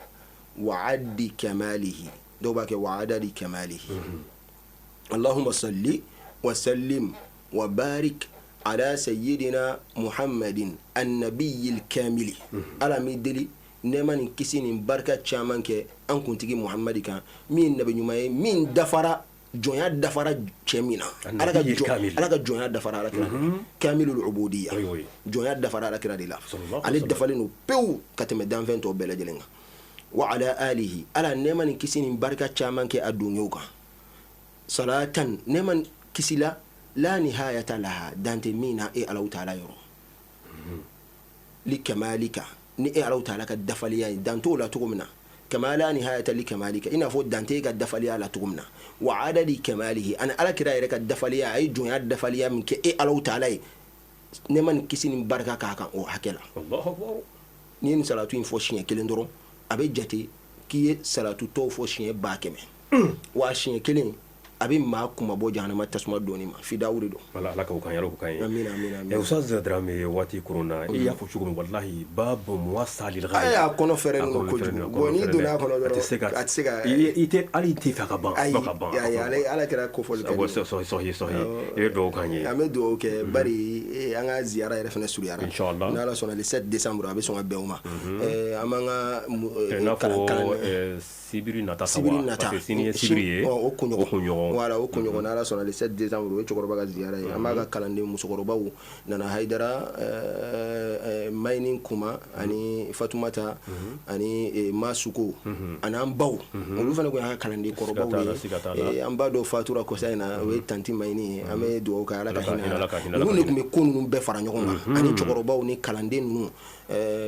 [SPEAKER 4] wa addi kamalihi. Dɔw b'a kɛ wa adadi kamalihi. Allahumma salli wa sallim wa barik ala sayyidina Muhammadin annabiyil kamili. Ala m'i deli, nɛɛma ni kisi ni barika caman kɛ an kuntigi Muhamadi kan, min ye nabi ɲuman ye, min dafara, jɔnya dafara cɛ min na. Ala ka jɔn, ala ka jɔnya dafara ala kira, kamilul ubudiyya, jɔnya dafara ala kira de la, ale dafalen don pewu ka tɛmɛ danfɛn tɔw bɛɛ lajɛlen kan. Wa ala alihi, ala nɛɛma ni kisi ni barika caman kɛ a donkew kan, salatan, nɛɛma ni kisi la, la nihayata laha, dan tɛ min na e Alahu taala yɔrɔ, li kamalika, ni e Alahu taala ka dafaliya ye, dan t'o la cogo min na, kama la nihayata li kamalika, i n'a fɔ dan tɛ e ka dafaliya la cogo min na, wa adadi kamalihi, ani ala kira yɛrɛ ka dafaliya, a ye jɔnya dafaliya min kɛ e Alahu taala ye, nɛɛma ni kisi ni barika k'a kan o hakɛ la. N'i ye nin salatu in fɔ siɲɛ kelen dɔrɔn, a bɛ jate k'i ye salatu tɔw fɔ siɲɛ 100 000. Wa siɲɛ kelen a bɛ maa kunma bɔ jahanama tasuma donni ma, fidawu de don.
[SPEAKER 3] Ala ala k'o kan yɛrɛ kan ye.
[SPEAKER 4] Amina, amina, amina.
[SPEAKER 3] Ustaz Dramé, waati koronna, i y'a fɔ cogo min, walahi babu muwasa lil
[SPEAKER 4] ghaya. A kɔnɔ fɛrɛlen don kojugu. Bon, n'i donna a kɔnɔ dɔrɔn,
[SPEAKER 3] a tɛ se ka
[SPEAKER 4] a tɛ se ka
[SPEAKER 3] i tɛ hali i tɛ fɛ ka ban.
[SPEAKER 4] Ayi,
[SPEAKER 3] ka ban.
[SPEAKER 4] Ayi, ale ala kɛra kofɔli kɛ.
[SPEAKER 3] Sɔhi sɔhi, i bɛ dugawu k'an ye.
[SPEAKER 4] An bɛ dugawu kɛ, bari an ka ziyara yɛrɛ fana surunyara.
[SPEAKER 3] Inchallah.
[SPEAKER 4] N'Ala sɔnna, le 7 décembre, a bɛ sɔn ka bɛn o ma. An b'an ka
[SPEAKER 3] I n'a fɔ sibiri nata.
[SPEAKER 4] Sibiri nata.
[SPEAKER 3] Parce que sini ye sibiri ye.
[SPEAKER 4] O kunɲɔgɔn.
[SPEAKER 3] O kunɲɔgɔn.
[SPEAKER 4] Voilà, o kunɲɔgɔn, n'Ala sɔnna, le 7 décembre, o ye cɛkɔrɔba ka ziyara ye. An b'a ka kalanden musokɔrɔbaw Nana Hayidara, Mayini Kuma ani Fatumata ani Masuko ani an baw, olu fana tun y'an ka kalanden kɔrɔbaw ye. An ba dɔw fatura kɔsa in na, o ye tanti Mayini ye, an bɛ dugawu kɛ, Ala ka hinɛ a la. Ninnu de tun bɛ ko ninnu bɛɛ fara ɲɔgɔn kan, ani cɛkɔrɔbaw ni kalanden ninnu,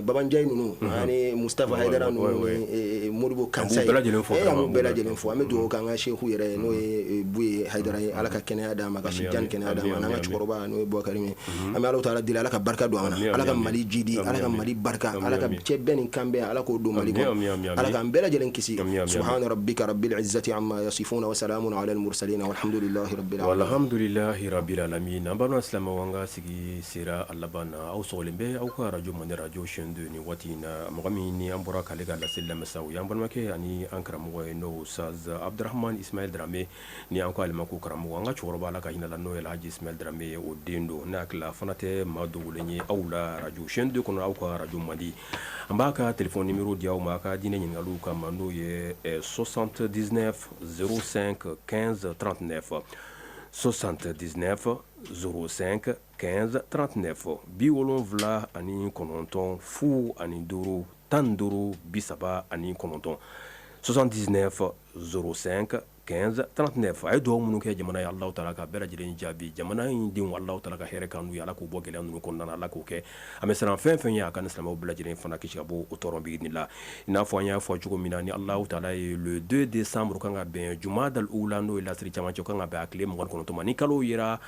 [SPEAKER 4] Babanjayi ninnu ani Mustafa Hayidara ninnu ni Modibo Kansayi.
[SPEAKER 3] An b'u bɛɛ lajɛlen fo.
[SPEAKER 4] An b'u bɛɛ lajɛlen fo. An bɛ dugawu kɛ an ka seku yɛrɛ ye, n'o ye Buye Hayidara ye, Ala ka kɛnɛya d'a ma, ka si jan ni kɛnɛya d'a ma, n'an ka cɛkɔrɔba n'o ye Bubakari ye. An bɛ Alahu taala deli, Ala ka barika don an na, Ala ka Mali jidi, Ala ka Mali barika, Ala ka cɛ bɛɛ ni kan bɛn, Ala k'o don Mali kɔnɔ, Ala k'an bɛɛ lajɛlen kisi. Subhana rabbika rabbil izzati amma yasifuna wa salamun ala al mursalin walhamdulillahi rabbil alamin.
[SPEAKER 3] Alhamdulillahi rabbil alamin. An balima silamɛw, an ka sigi sera a laban na. Aw sɔgɔlen bɛ aw ka radio Mande, radio chaîne 2 ni waati in na. Mɔgɔ min ni an bɔra k'ale ka laseli lamɛn sa, o y'an balimakɛ ani an karamɔgɔ ye, n'o Ustaz Abdurahman Ismail Dramé, ni an ko ale ma ko karamɔgɔ. An ka cɛkɔrɔba, Ala ka hinɛ la, n'o ye Alhaji Ismail Dramé ye, o den don. Ne hakili la a fana tɛ maa dogolen ye aw la radio chaîne 2 kɔnɔ, aw ka radio Mandi. An b'a ka téléphone numéro di aw ma a ka diinɛ ɲininkaliw kama, n'o ye 79 05 15 39, 79 05 15 39, 79 05 15 39, 79 05. 15 39. A ye dugawu minnu kɛ jamana ye, Alahu taala ka bɛɛ lajɛlen jaabi. Jamana in denw, Alahu taala ka hɛrɛ k'an n'u ye, Ala k'u bɔ gɛlɛya ninnu kɔnɔna na, Ala k'o kɛ. An bɛ siran fɛn fɛn ye, a ka ni silamɛw bɛɛ lajɛlen fana kisi ka bɔ o tɔɔrɔ bi la. I n'a fɔ an y'a fɔ cogo min na, ni Alahu taala ye le 2 décembre kan ka bɛn jumadal ula, n'o ye lasiri camancɛ, kan ka bɛn a tile 29 ma. Ni kalo yera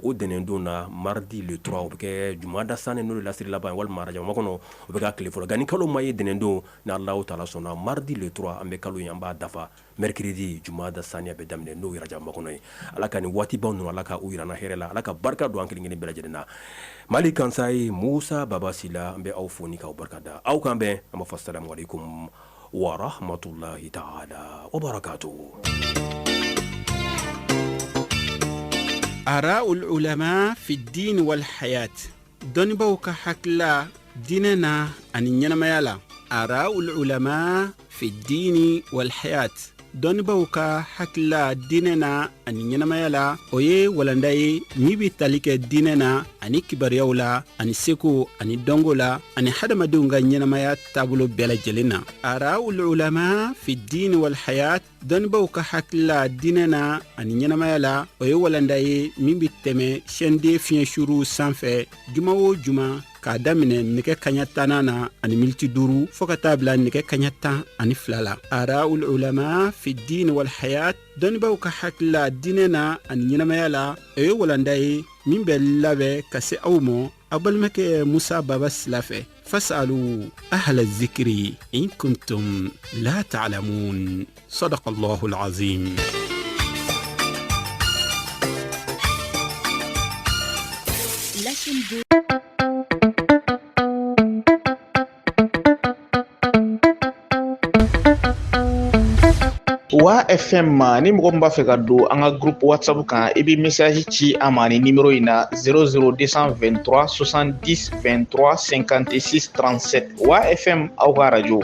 [SPEAKER 3] o dɛnɛndon na, mardi le 3, o bɛ kɛ jumada sani, n'o ye lasiri laban, walima arajaba makɔnɔ, o bɛ kɛ tile fɔlɔ. Nka ni kalo ma ye dɛnɛndon, ni Alahu taala sɔnna, mardi le 3, an bɛ kalo in, an b'a dafa. Mercredi jumada saniya bɛ daminɛ, n'o ye arajaba makɔnɔ ye. Ala ka nin waatibaw ninnu, Ala ka u yira an na hɛrɛ la, Ala ka barika don an kelen kelen bɛɛ lajɛlen na. Mali Kansayi Musa Baba Sila, an bɛ aw fo ni k'aw barika da. Aw k'an bɛn, an b'a fɔ salamu aleykum wa rahmatulahi taala wa barakatuhu.
[SPEAKER 2] Araul ulama fi din wal hayat, dɔnnibaw ka hakilila diinɛ na ani ɲɛnamaya la. Araul ulama fi dini wal hayat, dɔnnibaw ka hakilila diinɛ na ani ɲɛnamaya la, o ye walanda ye min bɛ tali kɛ diinɛ na ani kibaruyaw la ani seko ani dɔnko la ani hadamadenw ka ɲɛnamaya taabolo bɛɛ lajɛlen na. Araul ulama fi dini wal hayat, dɔnnibaw ka hakilila diinɛ na ani ɲɛnamaya la, o ye walanda ye min bɛ tɛmɛ chaîne 2 fiɲɛ suruw sanfɛ juma o juma, k'a daminɛ nɛgɛ kaɲa tannan na ani miniti 5 fɔɔ ka taa bila nɛgɛ kaɲa 12 la. Araul ulama fi dini wal hayat, dɔnnibaw ka hakilila diinɛ na ani ɲɛnamaya la, o ye walanda ye min bɛ labɛn ka se aw ma aw balimakɛ Musa Baba Sila fɛ. Fasalu ahla zikiri in kuntum la ta'lamun. Sadakallahu alazim.
[SPEAKER 5] La chaîne 2.
[SPEAKER 1] Wa FM ma, ni mɔgɔ min b'a fɛ ka don an ka groupe WhatsApp kan, i bɛ message ci an ma ni numéro in na: 00223 70 23 56 37. Wa FM, aw ka radio.